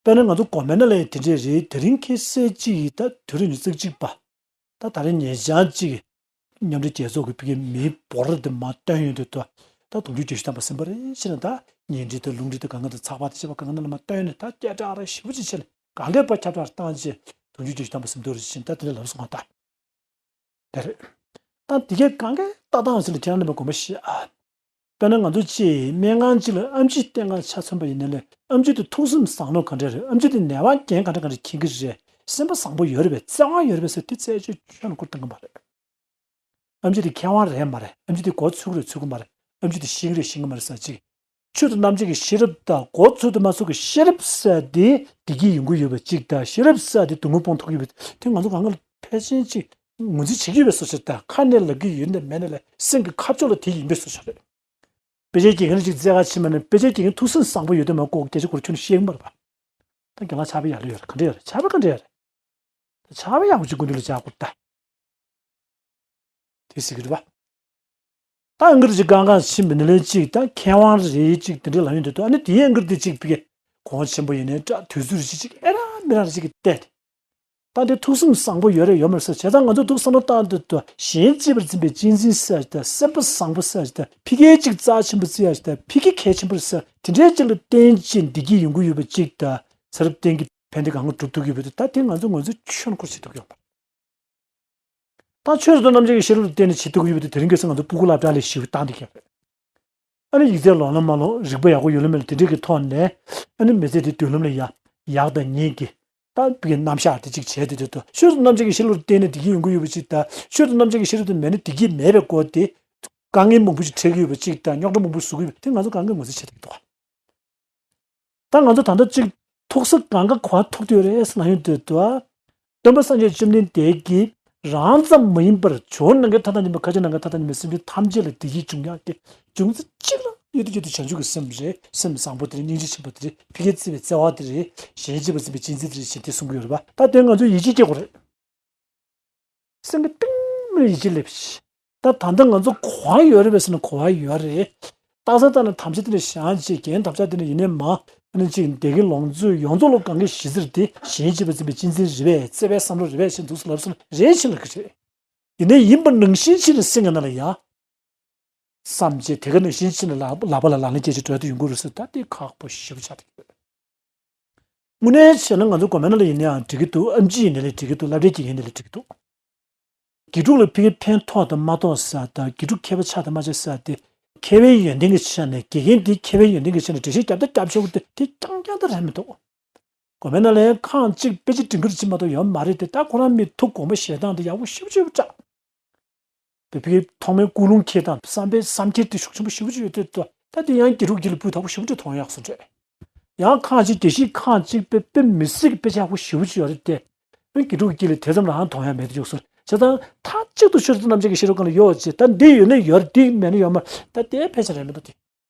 དཔེར་ན་ང་ཚོ་གོ་མེ་ན་ལའི་དེ་འདྲས་རེད། དེ་རིང་ཁ་སང་གཅིག་ཡིན། ད་དུས་རབས་ཉི་ཤུ་རྩ་གཅིག་པ། ད་ད་རིང་ཉེ་ཆར་གཅིག་མཉམ་འབྲེལ་རྒྱལ་ཚོགས་ཀྱི་ཕ་གིའི་མིའི་འབོར་དེ་མར་བཏོན་ཡོང་དུས་ད་ད་དུང་ཕྱུར་བརྒྱད་ཅུ་ཐམ་པ་ཟིན་པ་རེད་ཟེར་ན། ད་ཉེ་འབྲེལ་དང་རླུང་འབྲེལ་དང་གང་ག་དང་ཚགས་པར་དང་བྱས་པ་གང་ག་ནང་ལ་མར་བཏོན་ནས་ད་སྐད་གྲགས་ར་ཞེ་པོ་ཅིག་བྱས་ནས་གང་གས་པར་ཁྱབ་བསྒྲགས་བཏང་རྗེས་དུང་ཕྱུར་བརྒྱད་ཅུ་ཐམ་པ་ཟིན་འདུག་རེད་ཟེར་ན། ད་དེ་འདྲ་ལབ་སོང་ང་ད། དེ་རེད། ད་འདི་གའི་གང་གའི་ལྟ་སྟངས་ཟེར་ན་ཁྱེད་རང་རྣམ་པས་དགོངས་པ་བཞེས་ཨ། དཔེར་ན་ང་ཚོ་ཅིག་སྨན་ཁང་ཅིག་ལ་ཨེམ་ཆི་བསྟེན་ག་ཆ་མཚོན་པ་ཡིན་ན་ལས་ཨེམ་ཆི་དེ་ཐུགས་སེམས་བཟང་ནོ་ག་འདྲ་རེད། ཨེམ་ཆི་དེ་ནད་པ་རྐྱེན་ག་འདྲ་ག་འདྲ་མཁྱེན་གི་རེད། སེམས་པ་བཟང་པོ་ཡོད་རེད་པས། བརྩེ་བ་ཡོད་རེད་པས་ཟེར་དེ་རྩད་གཅོད་ཁྱོན་ནས་བསྐུར་བཏང་གི་མ་རེད། ཨེམ་ཆི་དེ་མཁས་དབང་རེད་མ་རེད། ཨེམ་ཆི་དེ་མགོ་ཚོས་ཀྱི་རེད་ཚོས་ཀྱི་མ་རེད། ཨེམ་ཆི་དེ་ཤེས་ཀྱི་རེད་ཤེས་ཀྱི་མ་རེད་ཟེར་ཅིག་ཆོས་དང་རྣམ་འབྱེད་ཀྱི་ཤེས་རབ་དང་མགོ་ཚོས་དང་མ་ཚོས་ཀྱི་ཤེས་རབ་ཟེར་དེ་བདེ་སྐྱིད་ཡོང་གི་ཡོད་པ་ཅིག་དང་། ཤེས་རབ་ཟེར་དེ་སྡུག་བསྔལ་སྤོང་ཐུབ་ཀྱི་ཡོད་པ་དེ་ང་ཚོ་གང་ག་ལ་ཕལ་ཆེར་ཅིག་ངོས་འཛིན་བྱེད་ཀྱི་ཡོད་པའི་བཟོ་ཆགས་དང་། ཁ་ནས་ལབ་ཀྱི་ཡོད་ན་མེད་ན་ལས་སེམས་ཀྱི་ཁ་ཕྱོགས་ལ་དེ་ཡིན་པའི་བཟོ་ཆགས་རེད། དཔེ་ཆའི་དགེ་རྒན་ཅིག་བཙལ་ག་ཕྱིན་པ་ན་དཔེ་ཆའི་དགེ་རྒན་ཐུགས་སེམས་བཟང་པོ་ཡོད་དུས་མ་གཏོགས་སྐད་ཆ་ཁོ་རང་ཁྱོན་ནས་བཤད་ཀྱི་མ་རེད་པ། ད་རྒན་ལགས་ཕྱག་དཔེ་ཡག་ལོས་ཡོད་རེད། ག་འདྲ་ཡོད་རེད། ཕྱག་དཔེ་ག་འདྲ་ཡོད་རེད། ད་ཕྱག་དཔེ་ཡག་པོ་ཅིག་སྐུ་མདུན་ལ་བཞག་དགོས་ད། དེ་ཟེར་གི་རེད་པ། ད་ཨང་ཀི་རུ་ཅིག་གང་གང་ཕྱིན་པ་ནི་ལན་གཅིག་ད་མཁས་དབང་རེད་ཅིག་དེ་འདྲ་ལབ་ཡོང་དུས་ད་ཨ་ནི་དེའི་ཨང་ཀི་རུ་དེ་གཅིག་ཕ་གི་གོང་ཆེན་པོ་ཡིན་ནའི་འདྲ། དུས་ཚོད་རེ་ཅིག་ཅིག་ཨེ་རང་མི་རང་རེ་ཅིག་གིས་བལྟས་ཏེ། ད་འདི་ཐུགས་སེམས་བཟང་པོ་ཡོད་རེད་ཡོད་མ་རེད་ཟེར། བྱས་ཙང་ང་ཚོ་འདུག་བསམ་བློ་བཏང་དུས་ད་གཞན་གཅེས་པར་འཛིན་པའི་གཅེས་འཛིན་ཟེར་ཡ་ཅིག་དང་། སེམས་པ་བཟང་པོ་ཟེར་ཡ་ཅིག་དང་། ཕ་གིའི་ཅིག་རྩ་ཆེན་པོ་བརྩི་ཡ་ཅིག་དང་། ཕ་གི་གལ་ཆེན་པོ་རེད་ཟེར་དེ་འདྲའི་ཅིག་ལ་བརྟེན་ཅིང་བདེ་སྐྱིད་ཡོང་གི་ཡོད་པ་ཅིག་དང་། ཚེ་རབས་གཏན་གྱི་ཕན་བདེ་གང་ག་སྒྲུབ་ཐུབ་ཀྱི་ཡོད་པ་དེ་ད་དེ་ང་ཚོ་ངོས་འཛིན་ཁྱོན་ནས་ཁུར་བྱེད་ཐུབ་ཀྱི་ཡོད་པ། ད་ཆོས་སུ་རྣམ་འབྱེད་ཀྱི་ཤེས་རབ་ལ་བརྟེན་ནས་བྱེད་ཐུབ་ཀྱི་ཡོད་པ་དེ་དེ་རིང་ཁ་སང་ང་ཚོ་སྤུ་གུ་སློབ་གྲྭ་ལ་ཞེ་པོ་བཏང་བསྡད་ཀྱི་ཡོད་རེད། ཨ་ནི་ཡིག་ཚད་ལོན་ན་མ་ལོན། རིག་པ་ཡག་པོ་ཡོད་ན་མེད་ན་དེ་འདྲས་ཀྱི་ཐོག་ནས་ཨ་ནི་མི་ཚེ་དེ་མདུན་ལམ་ལ་ཡ་ཡག་དང་ཉེས་ཀྱི་ད་བི་རྣམ་གཞག་དེ་གཅིག་བྱས་ཏེ། དེ་ཚོ་ཆོས་སུ་རྣམ་འབྱེད་ཀྱི་ཤེས་རབ་ལ་བརྟེན་ནས་བདེ་སྐྱིད་ཡོང་གི་ཡོད་པ་ཅིག་དང་། ཆོས་སུ་རྣམ་འབྱེད་ཀྱི་ཤེས་རབ་དེ་མེད་ན་བདེ་སྐྱིད་མེད་པའི་སྐོར་དེ་དཀའ་ངལ་མང་པོ་ཞིག་འཕྲད་ཀྱི་ཡོད་པ་ཅིག་དང་། རྙོག་དྲ་མང་པོ་བཟོ་གི་ཡོད་པ་དེ་ང་ཚོ་གང་ག་ངོས་འཛིན་བྱེད་ཐུབ་ཀྱི་འདུག་ད་ང་ཚོ་ད་ལྟ་གཅིག་ཐུགས་ས་གང་ག་ག་པར་ཐུག་བསྡད་ཡོད་རེད་ཟེར་ན་ཡོང་དུས་ད། སྟོན་པ་སངས་རྒྱས་བཅོམ་ལྡན་འདས་ཀྱིས་རང་ཙམ་མ་ཡིན་པར་ཇོ་བོ་ནམ་མཁའི་མཐའ་དང་མཉམ་པའི་མཁའ་སྤྱོད་ནམ་མཁའི་མཐའ་དང་མཉམ་པའི་སེམས་ཅན་ཐམས་ཅད་ལ་བདེ་སྐྱིད་འབྱུང་ཡག་གི་འབྱུང་རྩ་གཅིག་ལ་ཡོད་དུས་ཡོད་དུས་བྱང་ཆུབ་ཀྱི་སེམས་རེད། སེམས་བཟང་པོ་དེ་རེད། སྙིང་རྗེ་ཆེན་པོ་དེ་རེད། ཕ་གིར་བརྩི་བའི་བརྩེ་བ་དེ་རེད། གཞན་གཅེས་པར་འཛིན་པའི་གཅེས་འཛིན་དེ་རེད་ཅེས་དེ་གསུང་གི་ཡོད་རེད་པ། ད་དེ་ང་ཚོས་ཡིད་ཆེས་སྐྱེ་དགོས་རེད། སེམས་ཀྱི་གཏིང་ནས་ཡིད་ཆེས་སླེབས་ཤིག་ད་ད་ལྟ་ང་ཚོ་གོ་བ་ཡོད་རེད་པས་ཟེར་ན་གོ་བ་ཡོད་རེད། ལྟ་ས་ལྟ་ན་དམ་བཅའ་དེ་ནས་བཞག་ཅིག་རྒན་དམ་བཅའ་དེ་ནས་ཡིན་ནའི་མ། ཨ་ནི་ཅིག་འདས་ཀྱི་ལོངས་སྤྱོད་ཡོངས་རྫོགས་ལ་གང་གི་གཞི་རྩར་དེ་གཞན་གཅེས་པར་འཛིན་པའི་གཅེས་འཛིན་རེད་པས། བརྩེ་བའི་བསམ་བློ་རེད་པས་ཞེས་འདུག་སེ་ལབ་སོང་ན་རེད་ཕྱིན་ལ་གི་རེད། ཡིན་ནའི་ཡིན་པ་ནང་བཞིན་ཕྱིན་ལ་སེམས་ཀྱི་ནང་ལ་ཡ། བསམ་བྱས་དེ་ག་ནང་བཞིན་ཕྱིན་ལ་ལག་ལག་པ་ལ་ལག་ལེན་བྱེད་ཅིག་འགྲོ་དུ་ཡོང་གི་རེད་ཟེར། ད་དེ་ཁག་པོ་ཞེ་པོ་ཆགས་ཀྱི་ཡོད། དངོས་གནས་བྱས་ན་ང་ཚོ་གོ་མེ་ན་ལ་ཡིན་ནའང་འགྲིག་གི་འདུག་ཨེམ་ཆི་ཡིན་ནའི་ལས་འགྲིག་གི་འདུག་སློབ་གྲྭའི་དགེ་རྒན་ཡིན་ནའི་ལས་འགྲིག་གི་འདུག་དགེ་ཕྲུག་ལ་ཕ་གི་ཕན་ཐོགས་དང་མ་ཐོགས་ཟེར་དང་། དགེ་ཕྲུག་མཁས་པ་ཆགས་དང་མ་ཆགས་ཟེར་དེ། མཁས་པའི་ཡོན་ཏན་གྱི་ཆ་ནས་དགེ་རྒན་དེ་མཁས་པའི་ཡོན་ཏན་གྱི་ཆ་ནས་འགྲེལ་བཤད་རྒྱབ་ད་རྒྱབ་ཆོག་གི་དེ་དེ་རྐྱང་རྐྱང་ད་རེད་མི་འདུག་གོ་མེ་ན་ལའི་ཁག་གཅིག་དཔེ་ཆ་འབྲི་འགུལ་ཅིག་མ་གཏོགས་ཡོད་མ་རེད་དེ། ད་ཁོ་རང་མི་ཐུག་དགོངས་པ་བཞེས་སྟངས་དེ་ཡག་པོ་ཞེ་པོ་ཅིག་ཡོད་པ་འདྲ། བོད་པའི་ཐོག་མའི་ཀུན་སློང་འཁྱེར་སྟངས་བསམ་པའི་བསམ་འཁྱེར་དེ་ཤུགས་ཆེན་པོ་ཞེ་པོ་ཅིག་ཡོད་དེ། ད་དེ་ཡང་དགེ་ཕྲུག་དཀྱིལ་ལ་སྤུས་དག་པོ་ཞེ་པོ་ཅིག་མཐོང་ཡག་སོང་རེད། ཡང་ཁག་ཅིག་དགེ་བཤེས་ཁག་ཅིག་དཔེ་དཔེ་མི་སྲིད་ཀྱི་དཔེ་ཆ་ཡག་པོ་ཞེ་པོ་ཅིག་ཡོད་རེད་དེ། དགེ་ཕྲུག་དཀྱིལ་ལ་དེ་ཙམ་རང་མཐོང་ཡག་མེད་དུ་འཇུག་སོང་། བྱས་ཙང་མཐའ་གཅིག་ཏུ་ཆོས་སུ་རྣམ་འབྱེད་ཀྱི་ཤེས་རབ་སྒང་ལ་གཡོལ་བ་བྱས། ད་འདི་ཡོད་ན་ཡོད་རེད། འདི་མེད་ན་ཡོད་མ་རེད། ད་དེ་ཕལ་ཆེར་རེད་མི་འདུག་དེ།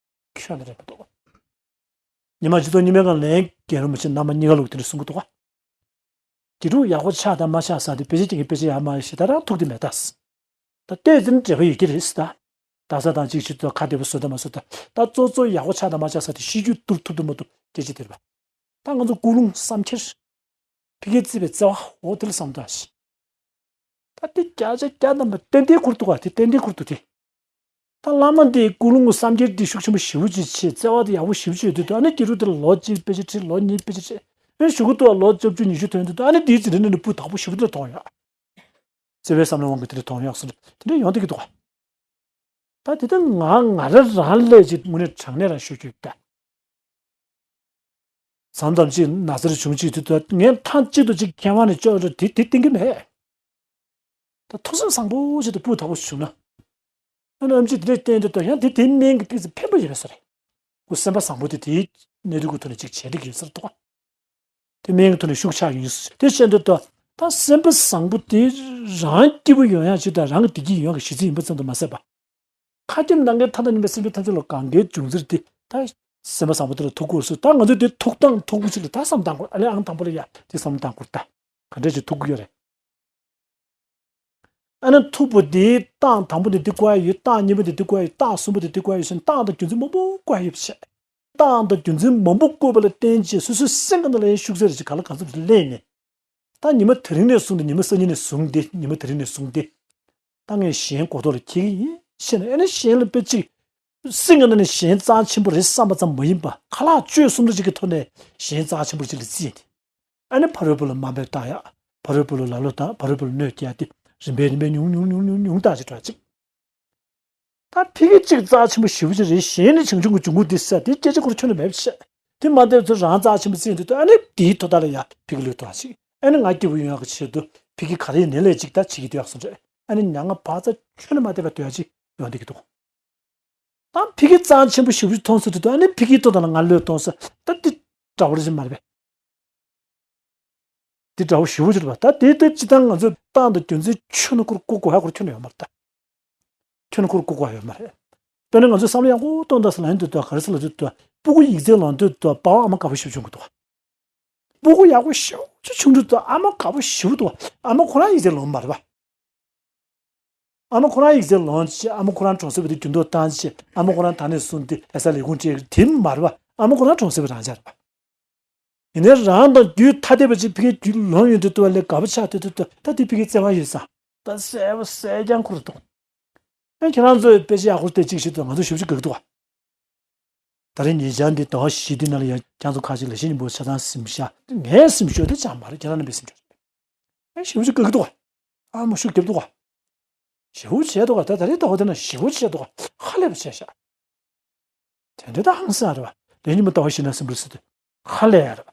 ཁྱོན་ནས་རེད་མི་འདུག་ཉི་མ་སྤྱི་ཚོགས་རྙིང་མའི་སྒང་ལ་རྒན་རིན་པོ་ཆེ་བླ་མ་ཉི་མ་ལུགས་དེ་འདྲ་གསུང་གི་འདུག་ག་དགེ་ཕྲུག་ཡག་པོ་ཆགས་དང་མ་ཆགས་ཟེར་དེ། དཔེ་ཆ་ཅིག་གིས་དཔེ་ཆ་ཡག་མ་ཡག་ཞེ་དྲག་རང་ཐུག་དེ་མེད་ད། ད་ལྟོས་ཟིན་འབྲས་བུ་ཡོད་ཀྱི་རེད་ཟེར་ད། ད་ས་དང་ཅིག་ཆུ་ཚོད་ཁ་བདེ་པོ་བཟོ་དང་མ་བཟོ་ད། ད་གཙོ་གཙོ་ཡག་པོ་ཆགས་དང་མ་ཆགས་ཟེར་དེ་ཤེས་རྒྱུ་ཐུབ་ཐུབ་དང་མ་ཐུབ་སྐད་ཆ་དེ་རེད་པ། ད་ང་ཚོ་ཀུན་སློང་བསམ་འཁྱེར། ཕ་གིར་བརྩི་བའི་བརྩེ་བ་འོ་དེ་ལ་བསམ་བཏང་ཞིག་ད་དེ་བརྒྱ་ཆ་བརྒྱ་ཐམ་པ་ཏན་ཏན་ཁུར་འདུག་ག་དེ་ཏན་ཏན་ཁུར་འདུག་དེ། ད་བླ་མ་འདིའི་ཀུན་སློང་གི་བསམ་འཁྱེར་འདི་ཤུགས་ཆེན་པོ་ཞེ་པོ་ཅིག་བྱས། བརྩེ་བ་དེ་ཡག་པོ་ཞེ་པོ་ཅིག་ཡོད་དུས། ད་ཨ་ནི་དགེ་ཕྲུག་དེ་ལ་ལོ་གཅིག་དཔེ་ཆ་ཁྲིད། ལོ་གཉིས་དཔེ་ཆ་ཁྲིད། ཨ་ནི་གཞུག་གུ་ཏུ་ལོ་བཅུ་བཅུ་ཉི་ཤུ་ཐོན་དུས། ད་ཨ་ནི་འདིའི་འཛིན་གྲྭ་ནང་ནས་སྤུས་དག་པོ་ཞེ་པོ་ཅིག་མཐོང་ཡོད། བརྩེ་བའི་བསམ་བློའི་དབང་གིས་དེ་འདྲ་མཐོང་ཡོད་ཟེར་དེ་འདྲ་ཡོང་བསྡད་ཀྱི་འདུག་ག་ད་དེ་ལྟར་ང་ང་རང་རང་ལས་ཅིག་དངོས་གནས་དྲང་གནས་རང་ཤོད་རྒྱུ་ཡོད་ད། མཚམས་མཚམས་ཅིག་ན་ཚ་རེ་བྱུང་ཅིག་དུས་ད་ངས་མཐའ་གཅིག་ཏུ་ཅིག་མཁས་དབང་ནས་བཅོས་རེ་དེ་དེ་བསྟན་གྱི་མེད། ད་ཐུགས་སེམས་བཟང་པོ་ཞིག་དང་སྤུས་དག་པོ་ཞིག་བྱུང་ན། ཨ་ནི་ཨེམ་ཆི་དེ་འདྲས་བསྟན་དུས་ད་ཡང་དེ་དེའི་སྨན་གྱི་ཏོག་ཙམ་ཕན་པ་ཡོད་པའི་བཟོ་རེད། ཁོ་སེམས་པ་བཟང་པོ་དེ་དེའི་གནད་དོན་གྱི་ཐོག་ནས་ཅིག་བྱེད་འདོད་ཀྱི་ཡོད་ས་རེད་འདུག་ག་དེ་སྨན་གྱི་ཐོག་ནས་ཤུགས་ཆག་ཡོང་ཡོད་ས་རེད། དེ་བཤད་འདོད་ད་ད་སེམས་པ་བཟང་པོ་དེ་རང་སྐྱིད་པོ་ཡོང་ཡག་ཅིག་དང་རང་གི་བདེ་སྐྱིད་ཡོང་ཡག་གི་གཞི་རྩ་ཡིན་པ་ཙམ་དུ་མ་ཟད་པ། མཁའ་ཁྱབ་ནམ་མཁའི་མཐའ་དང་མཉམ་པའི་སེམས་ཅན་ཐམས་ཅད་ལ་གང་གའི་འབྱུང་རྩིར་དེ་ད་ སེམས་པ་བཟང་པོ་དེ་ལ་ཐུག་དགོས་སུ། ད་ང་ཚོས་དེ་ཐུག་སྟངས་ཐུག་པོ་ཅིག་ལ་ད་བསམ་བཏང་དགོས། ཨ་ལས་ཨང་དང་པོ་ལ་ཡ་དེ་བསམ་བཏང་དགོས། ད་ག་འདྲ་ཅིག་ཐུག་གི་ཡོད་རེད། ཨ་ནི་ཐུག་པོ་དེའི་སྟངས་དང་པོ་དེ་འདི་བཀོད་ཡ་ཡོད། སྟངས་གཉིས་པ་དེ་འདི་བཀོད་ཡ་ཡོད། སྟངས་གསུམ་པ་དེ་འདི་བཀོད་ཡ་ཡོད་ཟེར་ནས་སྟངས་དང་རྒྱུ་མཚན་མང་པོ་བཀོད་ཡ་ཡོད་པ་བྱས། སྟངས་དང་རྒྱུ་མཚན་མང་པོ་བཀོད་པ་ལ་བརྟེན་བྱས་སོ་སོའི་སེམས་ཀྱི་ནང་ལ་ཡང་ཤུགས་ཚད་རེ་ཅིག་ག་ལ་གང་འཚམ་ཞིག་སླེབས་ནས། ད་ཉི་མ་དེ་རིང་ནས་བཟུང་སྟེ། ཉི་མ་སང་ཉིན་ནས་བཟུང་སྟེ། ཉི་མ་དེ་རིང་ནས་བཟུང་སྟེ། ད་ངས་གཞན་གོ་རྟོགས་ལ་འཁྱེར་གྱི་ཡིན་ཞེས་ནས། ཨ་ནི་གཞན་ལ་དཔེ་ཅིག་སེམས་ཀྱི་ནང་ནས་གཞན་རྩ་ཆེན་པོ་རེད་བསམ་པ་ཙམ་མ་ཡིན་པ། ཁ་ལག་སྤྱོད་གསུམ་དུ་ཅིག་གི་ཐོག་ནས་གཞན་རྩ་ཆེན་པོ་ཅིག་ལ་བརྩིས་ཏེ། ཨ་ནི་ཕ་རོལ་པོ་ལ་དམའ་འབེབས་བཏང་ཡག་ཕ་རོལ་པོ་ལ་ལ་ལོ་བཏང་། ཕ་རོལ་པོ་ལ་གནོད་སྐྱེལ་ཏེ། རིམ་པས་རིམ་པས་ཉུང་ཉུང་ཉུང་ཉུང་ཉུང་བཏང་ཅིག་འགྲོ་ཅིག་ད་ཕ་གི་གཅིག་རྩ་ཆེན་པོ་ཞེ་པོ་ཅིག་རེད། གཞན་ནི་བྱང་ཆུབ་ཀྱི་འབྱུང་ཁུངས་དེ་ཟེར་དེ་སྐད་ཆ་ཁོ་རང་ཁྱོན་ནས་མེད་པ་བཤད། དེ་མ་བསྡད་ཚོ་རང་རྩ་ཆེན་པོ་བརྩིས་འདུག་ཨ་ནི་དེའི་ཐོག་ད་ལ་ཡ་ཕ་གི་ལོས་བཏང་ཅིག་ཨ་ནི་ང་སྐྱིད་པོ་ཡོང་ཡག་གི་ཆེད་དུ་ཕ་གི་ག་རེ་ནས་ལས་ཅིག་ད་བྱེད་ཀྱི་འདུག་ཡག་སོང་རེད། ཨ་ནི་མྱ་ངན་བག་ཚ་ཁྱོན་ནས་མ་བསྡད་པ་འདོད་ཡག་ཅིག་ཡོང་བསྡད་ཀྱི་འདུག་ད་ཕ་གི་རྩ་ཆེན་པོ་ཞེ་པོ་ཅིག་མཐོང་ཚུལ་དེ་དུ་ཨ་ནི་ཕ་གིའི་ཐོག་ད་ལ་ང་ལོས་གཏོང་ས། ད་འདི་འདྲ་བོ་རེད་མ་རེད་པས། འདི་འདྲ་བོ་ཞེ་པོ་ཅིག་རེད་པ། ད་དེ་ལྟར་སྤྱིར་བཏང་ང་ཚོས་སྟངས་དང་རྒྱུ་མཚན་ཁྱོན་ནས་ཁོ་རང་བཀོད་དགོས་ཡག་ཁོ་རང་ཁྱོན་ནས་ཡོད་མ་རེད་ད། ཁྱོན་ནས་ཁོ་རང་བཀོད་དགོས་ཡག་ཡོད་མ་རེད། དཔེར་ན་ང་ཚོས་བསམ་བློ་ཡག་པོ་གཏོང་དང་ཟེར་ལབ་ཡོང་དུས་ད་ག་རེ་ཟེར་ལབ་དུས་ད། སྤུ་གུ་ཡིག་ཚད་ལོན་དུས་ད་པ་ཕ་ཨ་མ་དགའ་པོ་ཞེ་པོ་བྱུང་གི་འདུག་སྤུ་གུ་ཡག་པོ་ཞེ་པོ་ཅིག་བྱུང་དུས་ད་ཨ་མ་དགའ་པོ་ཞེ་པོ་འདུག་ཨ་མ་ཁོ་རང་ཡིག་ཚད་ལོན་མ་རེད་པ། ཨ་མ་ཁོ་རང་ཡིག་ཚད་ལོན་བྱས། ཨ་མ་ཁོ་རང་གྲོང་གསེབ་དེ་འགྱུར་ལྡོག་བཏང་བྱས། ཨ་མ་ཁོ་རང་ད་ནས་བཟུང་སྟེ་ལྷ་ས་ལས་ཁུངས་སྤྲད་དེ་མ་རེད་པ། ཨ་མ་ཁོ་རང་གྲོང་གསེབ་རང་འཇགས་རེད་པ། ཡིན་ནའི་རང་དང་རྒྱུད་ཐ་དད་པ་ཅིག་ཕ་གིའི་རྒྱུད་ལོན་ཡོང་དུས་ད་ལས་དགའ་པོ་ཆགས་དུས་ད་ད་དེ་ཕ་གིའི་བརྩེ་བ་ཡོད་ས། ད་གསལ་པོ་གསལ་རྐྱང་ཁོ་རང་འདུག་ཨ་ཁྱེད་རང་ཚོས་དཔེ་ཆ་ཡག་པོ་བལྟས་ཅིག་བྱེད་དུས་ང་ཚོ་ཞེ་པོ་ཅིག་དགའ་གི་འདུག་ག་ད་རེས་ཉེ་ཆར་འདི་ཟླ་བ་བཞི་འདི་ནང་ལ་ཡང་ཁྱེད་ཚོ་ཁ་ཅིག་ལ་གཞས་སྙན་པོ་ཆ་ཚང་གཟིམ་ཤག་ངས་གཟིམ་ཤོག་དེ་ཅང་མ་རེད། ཁྱེད་རང་རྣམ་པས་གཟིམ་ཤོག་ཨེ་ཞེ་པོ་ཅིག་དགའ་གི་འདུག་ག་ཨ་མ་ཤུགས་རྒྱབ་འདུག་ག་ཞེ་པོ་བྱས་འདུག་ག་ད་ད་རེས་ཟླ་བ་དེ་ན་ཞེ་པོ་བྱས་འདུག་ག་ཧ་ལས་པ་བྱས་ཤག་དེ་འདྲ་ད་ཧང་སང་རེད་པ། དེ་ཉིན་མོ་ཟླ་བ་བཞི་ན་གཟིམ་འགྲོ་ཟེར་དུས་ཧ་ལས་ཡ་རེད་པ།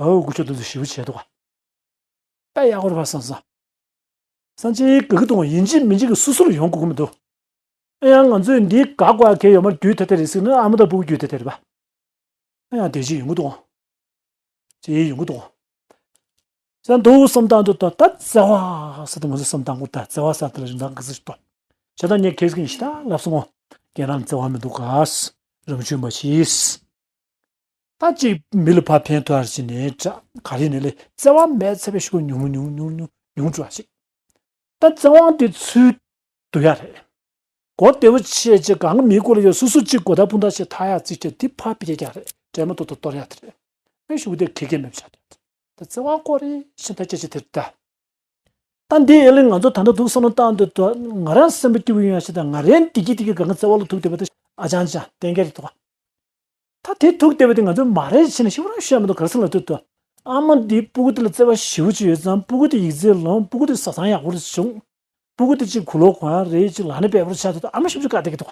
ཨའུ་སྐུ་ཞབས་དེ་ཚོ་ཞེ་པོ་བྱས་འདུག་ག་དཔེ་ཡག་པོ་རེད་པ་བསམ་སོང་། སང་ཅིག་དགའ་གི་འདུག་ག་ཡིན་གཅིག་མིན་གཅིག་གི་སོ་སོ་ལ་ཡོང་དགོས་ཀྱི་མི་འདུག་ཨེ་ཡང་ང་ཚོས་འདི་དགའ་དགོས་ཡག་གལ་ཡོད་མ་རེད། རྒྱུད་ཐ་དད་རེད་ཟེར་ན་ཨ་མ་དང་སྤུ་གུ་རྒྱུད་ཐ་དད་རེད་པ། ཨེ་ཡང་དེ་ཅིག་ཡོང་གི་འདུག་ག་ཅིག་ཡོང་གི་འདུག་ག་ཟེར་འདུག་བསམ་བཏང་དུས་ད་ད་བརྩེ་བ་ཟེར་དུས་ང་ཚོས་བསམ་བཏང་དགོས། ད་བརྩེ་བ་ཟེར་དེ་ལ་རིན་ཐང་ག་ཚོད་ཞིག་འདུག་བྱས་ཙང་ངས་ཁ་སང་ཞེ་དྲག་ལབ་སོང་ངོ་། རྒན་རང་ལ་བརྩེ་བ་མི་འདུག་ག་རང་ཆུང་མ་བྱེད། ད་ཅིག་མི་ལ་ཕར་ཕན་ཐོགས་ཡག་ཅིག་ནས་འདྲ་ག་རེ་ནས་ལས་བརྩེ་བ་མེད་ཚད་པའི་ཤུགས་ཉུང་ཉུང་ཉུང་ཉུང་ཉུང་ཉུང་འགྲོ་ཡག་ཅིག་ད་བརྩེ་བ་དེ་ཚུར་བསྡུ་ཡག་རེད། གོ་བདེ་བོ་བྱས་བྱས་གང་ག་མིའི་སྐོར་ལ་ཡོད། སོ་སོ་གཅིག་གོ་བརྡ་སྤུངས་ཐག་ཆོད་ཐག་ཡག་རྩིས་བྱས་དེ་ཕར་ཕྱེ་རྒྱག་རེད། དྲན་མ་ཐོག་ཏུ་གཏོར་ཡག་དེ་རེད། ཨེ་ཤུགས་དེ་གེ་གེ་མེད་པ་ཆགས་འདུག་ད་བརྩེ་བ་སྐོར་རེ་ཤིན་ཏུ་སྐད་ཆ་དེ་རེད་ད། ད་འདི་ཨེ་ལས་ང་ཚོ་ད་ལྟ་འདུག་བསམ་བློ་བཏང་དུས་ད་ང་རང་སེམས་པ་སྐྱིད་པོ་ཡོང་ཡག་ཞིག་དང་། ང་རང་བདེ་སྐྱིད་བདེ་སྐྱིད་གང་ག་བརྩེ་བ་ལ་ཐུག་བསྡད་པ་དེ་ཨ་ཅང་ཅང་གཏན་འཁེལ་རེད་འདུག་ད་དེ་ཐུག་བསྡད་པ་དེ་ང་ཚོས་མ་རེད་བྱས་ནས་ཞིབ་ར་ཤོད་མི་འདུག་ག་རེ་ཟེར་ལབ་དུས་ད། ཨ་མ་འདིས་སྤུ་གུ་དེ་ལ་བརྩེ་བ་ཞེ་པོ་ཅིག་ཡོད་ཙང་། སྤུ་གུ་དེ་ཡིག་ཚད་ལོན། སྤུ་གུ་དེ་བཟའ་ཚང་ཡག་པོ་རེ་བྱུང་། སྤུ་གུ་དེ་གཅིག་གུ་ལོག་གོ་ཡག་རེད། གཅིག་ལག་ན་འབེབས་པོ་ཆགས་དུས་ད་ཨ་མ་ཞེ་པོ་ཅིག་དགའ་བསྡད་ཀྱི་འདུག་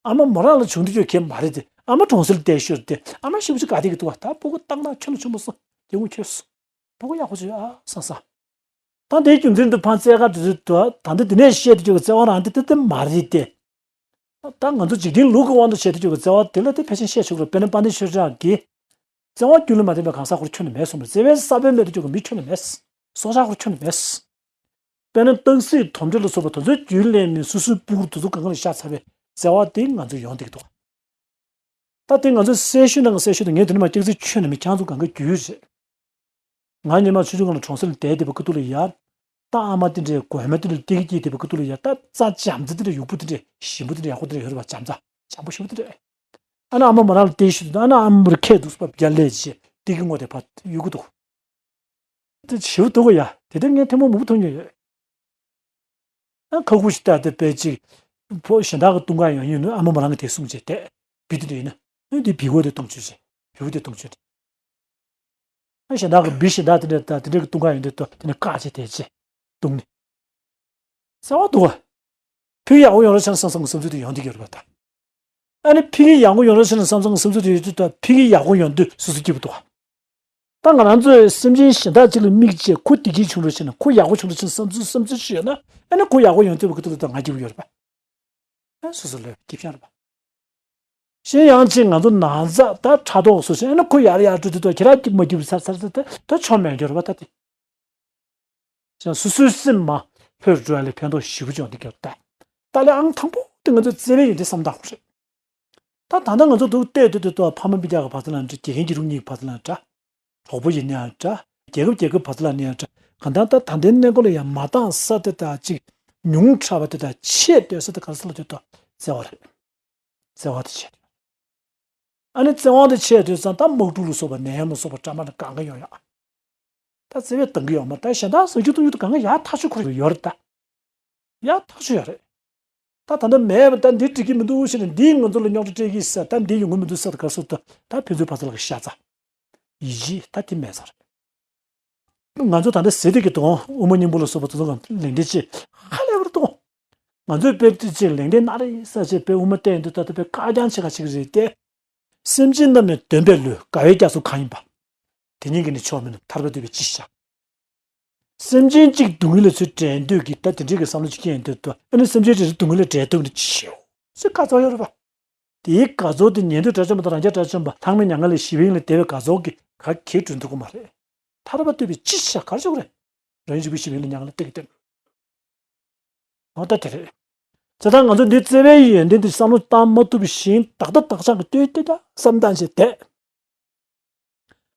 ཨ་མ་མོ་རང་ལ་བྱུང་དུས་ཁྱད་མ་རེད་དེ། ཨ་མ་གྲོང་གསེབ་ལ་བསྡད་ཤོར་དེ་ཨ་མ་ཞེ་པོ་ཅིག་དགའ་བསྡད་ཀྱི་འདུག་བ། ད་སྤུ་གུ་སྟག་ནག་ཁྱོན་ནས་ཆུང་མ་སོང་། དེ་སྔོན་ཁྱོད་སོང་། སྤུ་གུ་ཡག་པོ་བྱོས་ཨ་བསམ་བསམ། ད་དེའི་རྒྱུ་མཚན་དུ་ཕར་བཙལ་ག་འགྲོ་དུས་ད་ད་འདི་འདི་ནས་བཤད་དུ་ཆོག་གི་བརྩེ་བ་རང་དེ་དེ་དེ་མ་རེད་དེ། ད་ང་ཚོ་འཇིག་རྟེན་ལུགས་ཀྱི་དབང་དུ་བྱས་དུ་ཆོག་གི་བརྩེ་བ་དེ་ལ་དེ་ཕལ་ཆེར་བཤད་ཆོག་གི་རེད། དཔེར་ན་དཔལ་ལྡན་ཆོས་གྲགས་ཀྱིས། བརྩེ་བ་རྒྱུ་ལ་མ་བརྟེན་པའི་གང་ཟག་ཁོར་ཁྱོན་ནས་མེད་གསུངས་པ་རེད། བརྩེ་བའི་ས་བོན་མེད་དུ་གྱུར་པའི་མི་ཁྱོན་ནས་མེད། སྲོག་ཆགས་ཁོར་ཁྱོན་ནས་མེད། དཔེར་ན་སྟག་གཟིག་དོམ་དྲེད་ལ་སོགས་པ་དེ་ཚོའི་རྒྱུད་ལེན་ནས་སོ་སོའི་སྤུ་གུར་དེ་ཚོ་གང་ག་ལ་བཞག་ཚར་བའི་བརྩེ་བ་དེ་ང་ཚོ་ཡོང་བསྡད་ཀྱི་འདུག་ད་དེ་ང་ཚོ་གསལ་ཤོས་ནང་གི་གསལ་ཤོས་དེ་ངས་དེ་ནས་མ་སྐྱག་རྫུན་ཁྱོན་ནས་མེད། ཁྱེད་ཚོ་གང་ག་རྒྱུས་རེད། ང་ཉི་མ་ཆུང་ཆུང་སྒང་ལ་གྲོང་གསེབ་ལ་བསྡད་བསྡད་པའི་སྐབས་དུས་ལ་ཡ། ད་ཨ་མ་དེ་འདྲས་གོས་མ་དེ་འདྲས་སྟེགས་སྐྱིད་བསྡད་པའི་སྐབས་དུས་ལ་ཡ། ད་རྩྭ་འཇམ་རྩྭ་དེ་འདྲས་ཡུག་པོ་དེ་འདྲས་ཞིམ་པོ་དེ་འདྲས་ཡག་པོ་དེ་འདྲས་ཡོད་རེད་པ། འཇམ་རྩྭ་འཇམ་པོ་ཞིམ་པོ་དེ་འདྲས། ཨ་ནི་ཨ་མ་མོ་རང་ལ་བལྟས་ཤིག་དུས། ཨ་ནི་ཨ་མ་མོར་ཁད་འདུག་པ། རྒྱ་ལས་བྱས་སྟེགས་ཀྱི་ངོས་དེ་ཕར་གཡུག་གི་འདུག་དེ་ཞེ་པོ་འདུག་ག་ཡ། དེ་དེ་ངས་ཐེངས་མ་མང་པོ་མཐོང་མྱོང་ཡོད། ཨ་ཁ་ཁུ་ཞིག་ལྟ་དེ་དཔེ་ཅིག་ཕོ་གཞན་དག་གི་བཏུང་ག་ཡོང་ཡིན་ནོ། ཨ་མ་མོ་རང་གིས་དེ་གསུངས་བྱས་བསྡད། བི་དེ་འདྲ་ཡིན་ན། ཨ་དེ་བི་གོ་དེ་བཏུང་བྱོས་བྱས། བི་གོ་དེ་བཏུང་བྱོས་ཏེ། ཨ་གཞན་དག་གི་བི་གཞན་དག་དེ་འདྲ་དང་དེ་འདྲ་གི་བཏུང་ག་ཡོང་དུས་ད་དེ་ནས་བཀག་བྱས་བསྡད་བྱས་བཏུང་ནས། བརྩེ་བ་འདུག་ག་བུ་ཡག་པོ་ཡོང་རོགས་བྱས་ན་བསམ་བསམ་གྱི་བསམ་ཚུལ་དེ་ཡོང་བསྡད་ཀྱི་ཡོད་རེད་པ་ད། ཨ་ནི་ཕ་གི་ཡག་པོ་ཡོང་རོགས་བྱས་ན་བསམ་བསམ་གྱི་བསམ་ཚུལ་དེ་ཡོད་དུས་ད། ཕ་གི་ཡག་པོ་ཡོང་དུས་སོ་སོ་སྐྱིད་པོ་འདུག་ག་ད་ང་རང་ཚོས་སེམས་ཅན་གཞན་དག་ཅིག་ལ་དམིགས་བྱས་ཁོ་བདེ་སྐྱིད་བྱུང་རོགས་བྱས་ན། ཁོ་ཡག་པོ་བྱུང་རོགས་བྱས་ན་བསམ་ཚུལ་བསམ་ཚུལ་ཞིག་ཡོད་ན། ཨ་ནི་ཁོ་ཡག་པོ་ཡོང་དུས་བུ་ཁ་ཐུག་ད་ང་སྐྱིད་པོ་ཡོད་རེད་པ། ཨ་སོ་སོ་ལ་སྐྱིད་པོ་རེད་པ། གཞན་ཡང་ཅིག་ང་ཚོ་ན་ཚ་ད་ཕྲག་དོག་བཟོ་བྱས་ཨ་ནི་ཁོ་ཡག་རེད་ཡག་འགྲོ་དུས་ད་ཁྱེད་རང་སྐྱིད་མ་སྐྱིད་པོ་ཚར་ཚར་ཚར་ད་ཆོ་མེད་འགྱུར་བ་ད་དེ། ཀྱང་སོ་སོའི་སེམས་མ་ལྷོད་འགྲོ་ཡ་ལས་ཕན་ཐོགས་ཞེ་པོ་བྱུང་འདི་གར་ལྟ། ད་ལས་ཨང་དང་པོ་དེ་ང་ཚོ་བརྩེ་བའི་ཡོན་ཏན་བསམ་བཏང་དགོས་རེད། ད་ད་ལྟ་ང་ཚོ་འདུག་བལྟས་དུས་དུས་ད་ཕ་མ་སྤུན་ཀྱག་གི་བར་ཚ་ལ་འདྲ། དགེ་རྒན་གྱི་རུ་གཉིས་ཀྱི་བར་ཚ་ལ་འདྲ། གྲོགས་པོ་ཡིན་ན་ཡང་འདྲ། རྒྱལ་ཁབ་རྒྱལ་ཁབ་བར་ཚ་ལ་ནི་ཡང་འདྲ། གང་ལྟར་ད་ད་ལྟའི་གནས་སྐབས་ལ་ཡང་མ་འདང་ས་དེ་དག་ཅིག་ཉུང་དྲགས་པ་དེ་དག་ཆེ་བསྡད་ས་དེ་ག་རེ་ཟེར་ལབ་དུས་ད་བརྩེ་བ་རེད། བརྩེ་བ་དེ་ཆེ། ཨ་ནི་བརྩེ་བ་དེ་ཆེ་དུས་ཙང་ད་དམག་འཁྲུག་ལ་སོགས་པ་ནད་ཡམས་ལ་སོགས་པ་འདྲ་མ་འདྲ་གང་ག་ཡོང་ཡག་ད་བརྩེ་བས་འདང་གི་ཡོད་མ་རེད། ད་གཞན་དག་ཟ་རྒྱུ་འཐུང་རྒྱུ་དེ་གང་ག་ཡག་ཐག་ཆོད་ཁོ་རང་ཡོད་རེད་ད། ཡག་ཐག་ཆོད་ཡོད་རེད། ད་ད་ལྟ་མེད་པ་ད་འདི་འགྲིག་གི་མི་འདུག་ཟེར་ནས་འདིས་ང་ཚོ་ལ་རྙོག་དྲ་སྤྲད་ཀྱི་ཟེར། ད་འདི་ཡོང་གི་མི་འདུག་ཟེར། ད་ག་སོ་ད་ད་ཕན་ཚུན་བར་མཚམས་ལ་ཤ་ཚ། ཡིད་ཆེས་ད་དེ་མེད་ས་རེད། ང་ཚོ་ད་ལྟ་ཟེར་དེ་གི་དོན་དབུ་མ་སྙིང་པོ་ལ་སོགས་པ་དེ་ཚོ་གང་ལེགས་འདྲེན་ཅིག་ཧ་ལས་པར་གཏོང་། ང་ཚོས་དཔེ་དེ་ཅིག་ལེགས་འདྲེན་གནང་རེད་ཟེར་བྱས་དཔེ་དབུ་མ་བསྟན་དུས་ད་ལྟ་དཔེ་ཁ་རྐྱང་ཆེ་ཁ་ཆེ་གི་རེད་དེ། སེམས་ཅན་རྣམས་ནི་དོན་པས་བསླུས། དགའ་བའི་རྒྱ་མཚོ་གང་ཡིན་པ། དེ་ཉིད་ཀྱིས་ནི་ཆོག་མིན་ནོ། ཐར་པ་འདོད་པས་ཅི་བྱ། སེམས་ཅན་གཅིག་སྡུག་བསྔལ་ལ་ཚུར་འདྲེན་འདོད་ཀྱི་ད་དེ་འདྲའི་གི་བསམ་བློ་ཅིག་སྐྱེས་ཡོང་དུས་ད་ཨ་ནི་སེམས་ཅན་དེ་ཚོ་སྡུག་བསྔལ་ལ་འདྲེན་ཐུབ་ནི་ཅི་ཞེའོ་ཟེར་དགའ་ཚོར་ཡོད་རེད་པ། དེའི་དགའ་ཚོར་དེ་ཉན་ཐོས་དགྲ་བཅོམ་པ་དང་རང་རྒྱལ་དགྲ་བཅོམ་པ་ལྷག་མེད་མྱ་ངན་ལས་ཞི་བའི་དབྱིངས་ལ་བདེ་བའི་དགའ་ཚོར་གྱིས་ག་གེ་སྒྲུབ་ཐུབ་ཀྱི་མ་རེད། ཐར་པ་འདོད་པས་ཅི་བྱ་ག་རེ་བྱེད་དགོས་རེད། རང་ཉིད་འཇིགས་པའི་ཞི་བའི་ལ་མྱ་ངན་ལས་འདས་ཀྱི་སྟོན། འོ་ད་དེ་རེད། བྱས་ཙང་ང་ཚོ་འདི་བརྩེ་བའི་ཡོན་ཏན་དེ་བསམ་བློ་བཏང་མ་ཐུབ་བཞིན་བདག་ལྟ་བདག་འཆང་གི་སྟོན་སྟོན་ཀྱང་བསམ་བཏང་བྱས་བསྡད།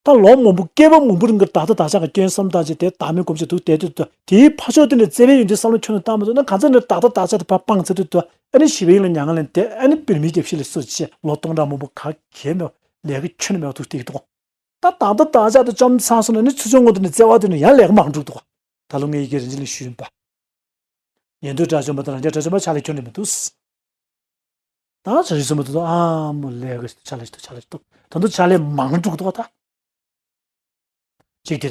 ད་ལོ་མང་པོ་བསྐལ་པ་མང་པོ་རིང་གི་བདག་ལྟ་བདག་འཆང་གི་སྐྱོན་བསམ་བཏང་བྱས་དེ་བདག་མེད་སྒོམ་བྱས་འདུག་བསྡད་དུས་ད་དེའི་ཕར་ཕྱོགས་དེ་ནས་བརྩེ་བའི་ཡོན་ཏན་བསམ་བློ་ཁྱོན་ནས་བཏང་མ་ཐུབ་ན་གང་ཚེ་ནས་བདག་ལྟ་བདག་འཆང་དེ་ཕར་སྤངས་ཚར་དུས་ད་ཨ་ནི་ཞི་བའི་ཡུལ་ལ་མྱ་ངན་ལས་འདས། ཨ་ནི་བེར་མེད་རྒྱལ་སྲིད་ལ་སོགས་བྱས་ལོ་སྟོང་ཕྲག་མང་པོ་ག་གེ་མེད་པ་ལས་ཀ་ཁྱོན་ནས་མེད་པ་འདུག་བསྡད་ཀྱི་འདུག་ད་བདག་ལྟ་བདག་འཆང་དེ་བཅོམ་ཚར་སོང་ན་ནི་ཆུ་ཆུང་ངུ་དེ་ནས་བརྩེ་བ་དེ་ནི་ཡང་ལས་ཀ་མང་འགྲུབ་འདུག་ད་ལོ་ངས་ཡི་གེ་རིན་ཆེན་ལ་ཞུས་ཡིན་པ། ཉན་ཐོས་དགྲ་བཅོམ་པ་དང་རང་རྒྱལ་དགྲ་བཅོམ་པ་ཕྱག་ལས་ཁྱོན་ནས་མི་འདུག་ད་བྱ་རིགས་གསུམ་པོ་དེ་ཚོ་ཨ་མོ་ལས་ཀ་ཕྱག་ལས་ཤིག་འདུག་ཕྱག་ལས་ཤིག་འདུག་ད་དུང་ཕྱག་ལས་མང་འགྲུབ་འདུག་ད། གཅིག་དེ་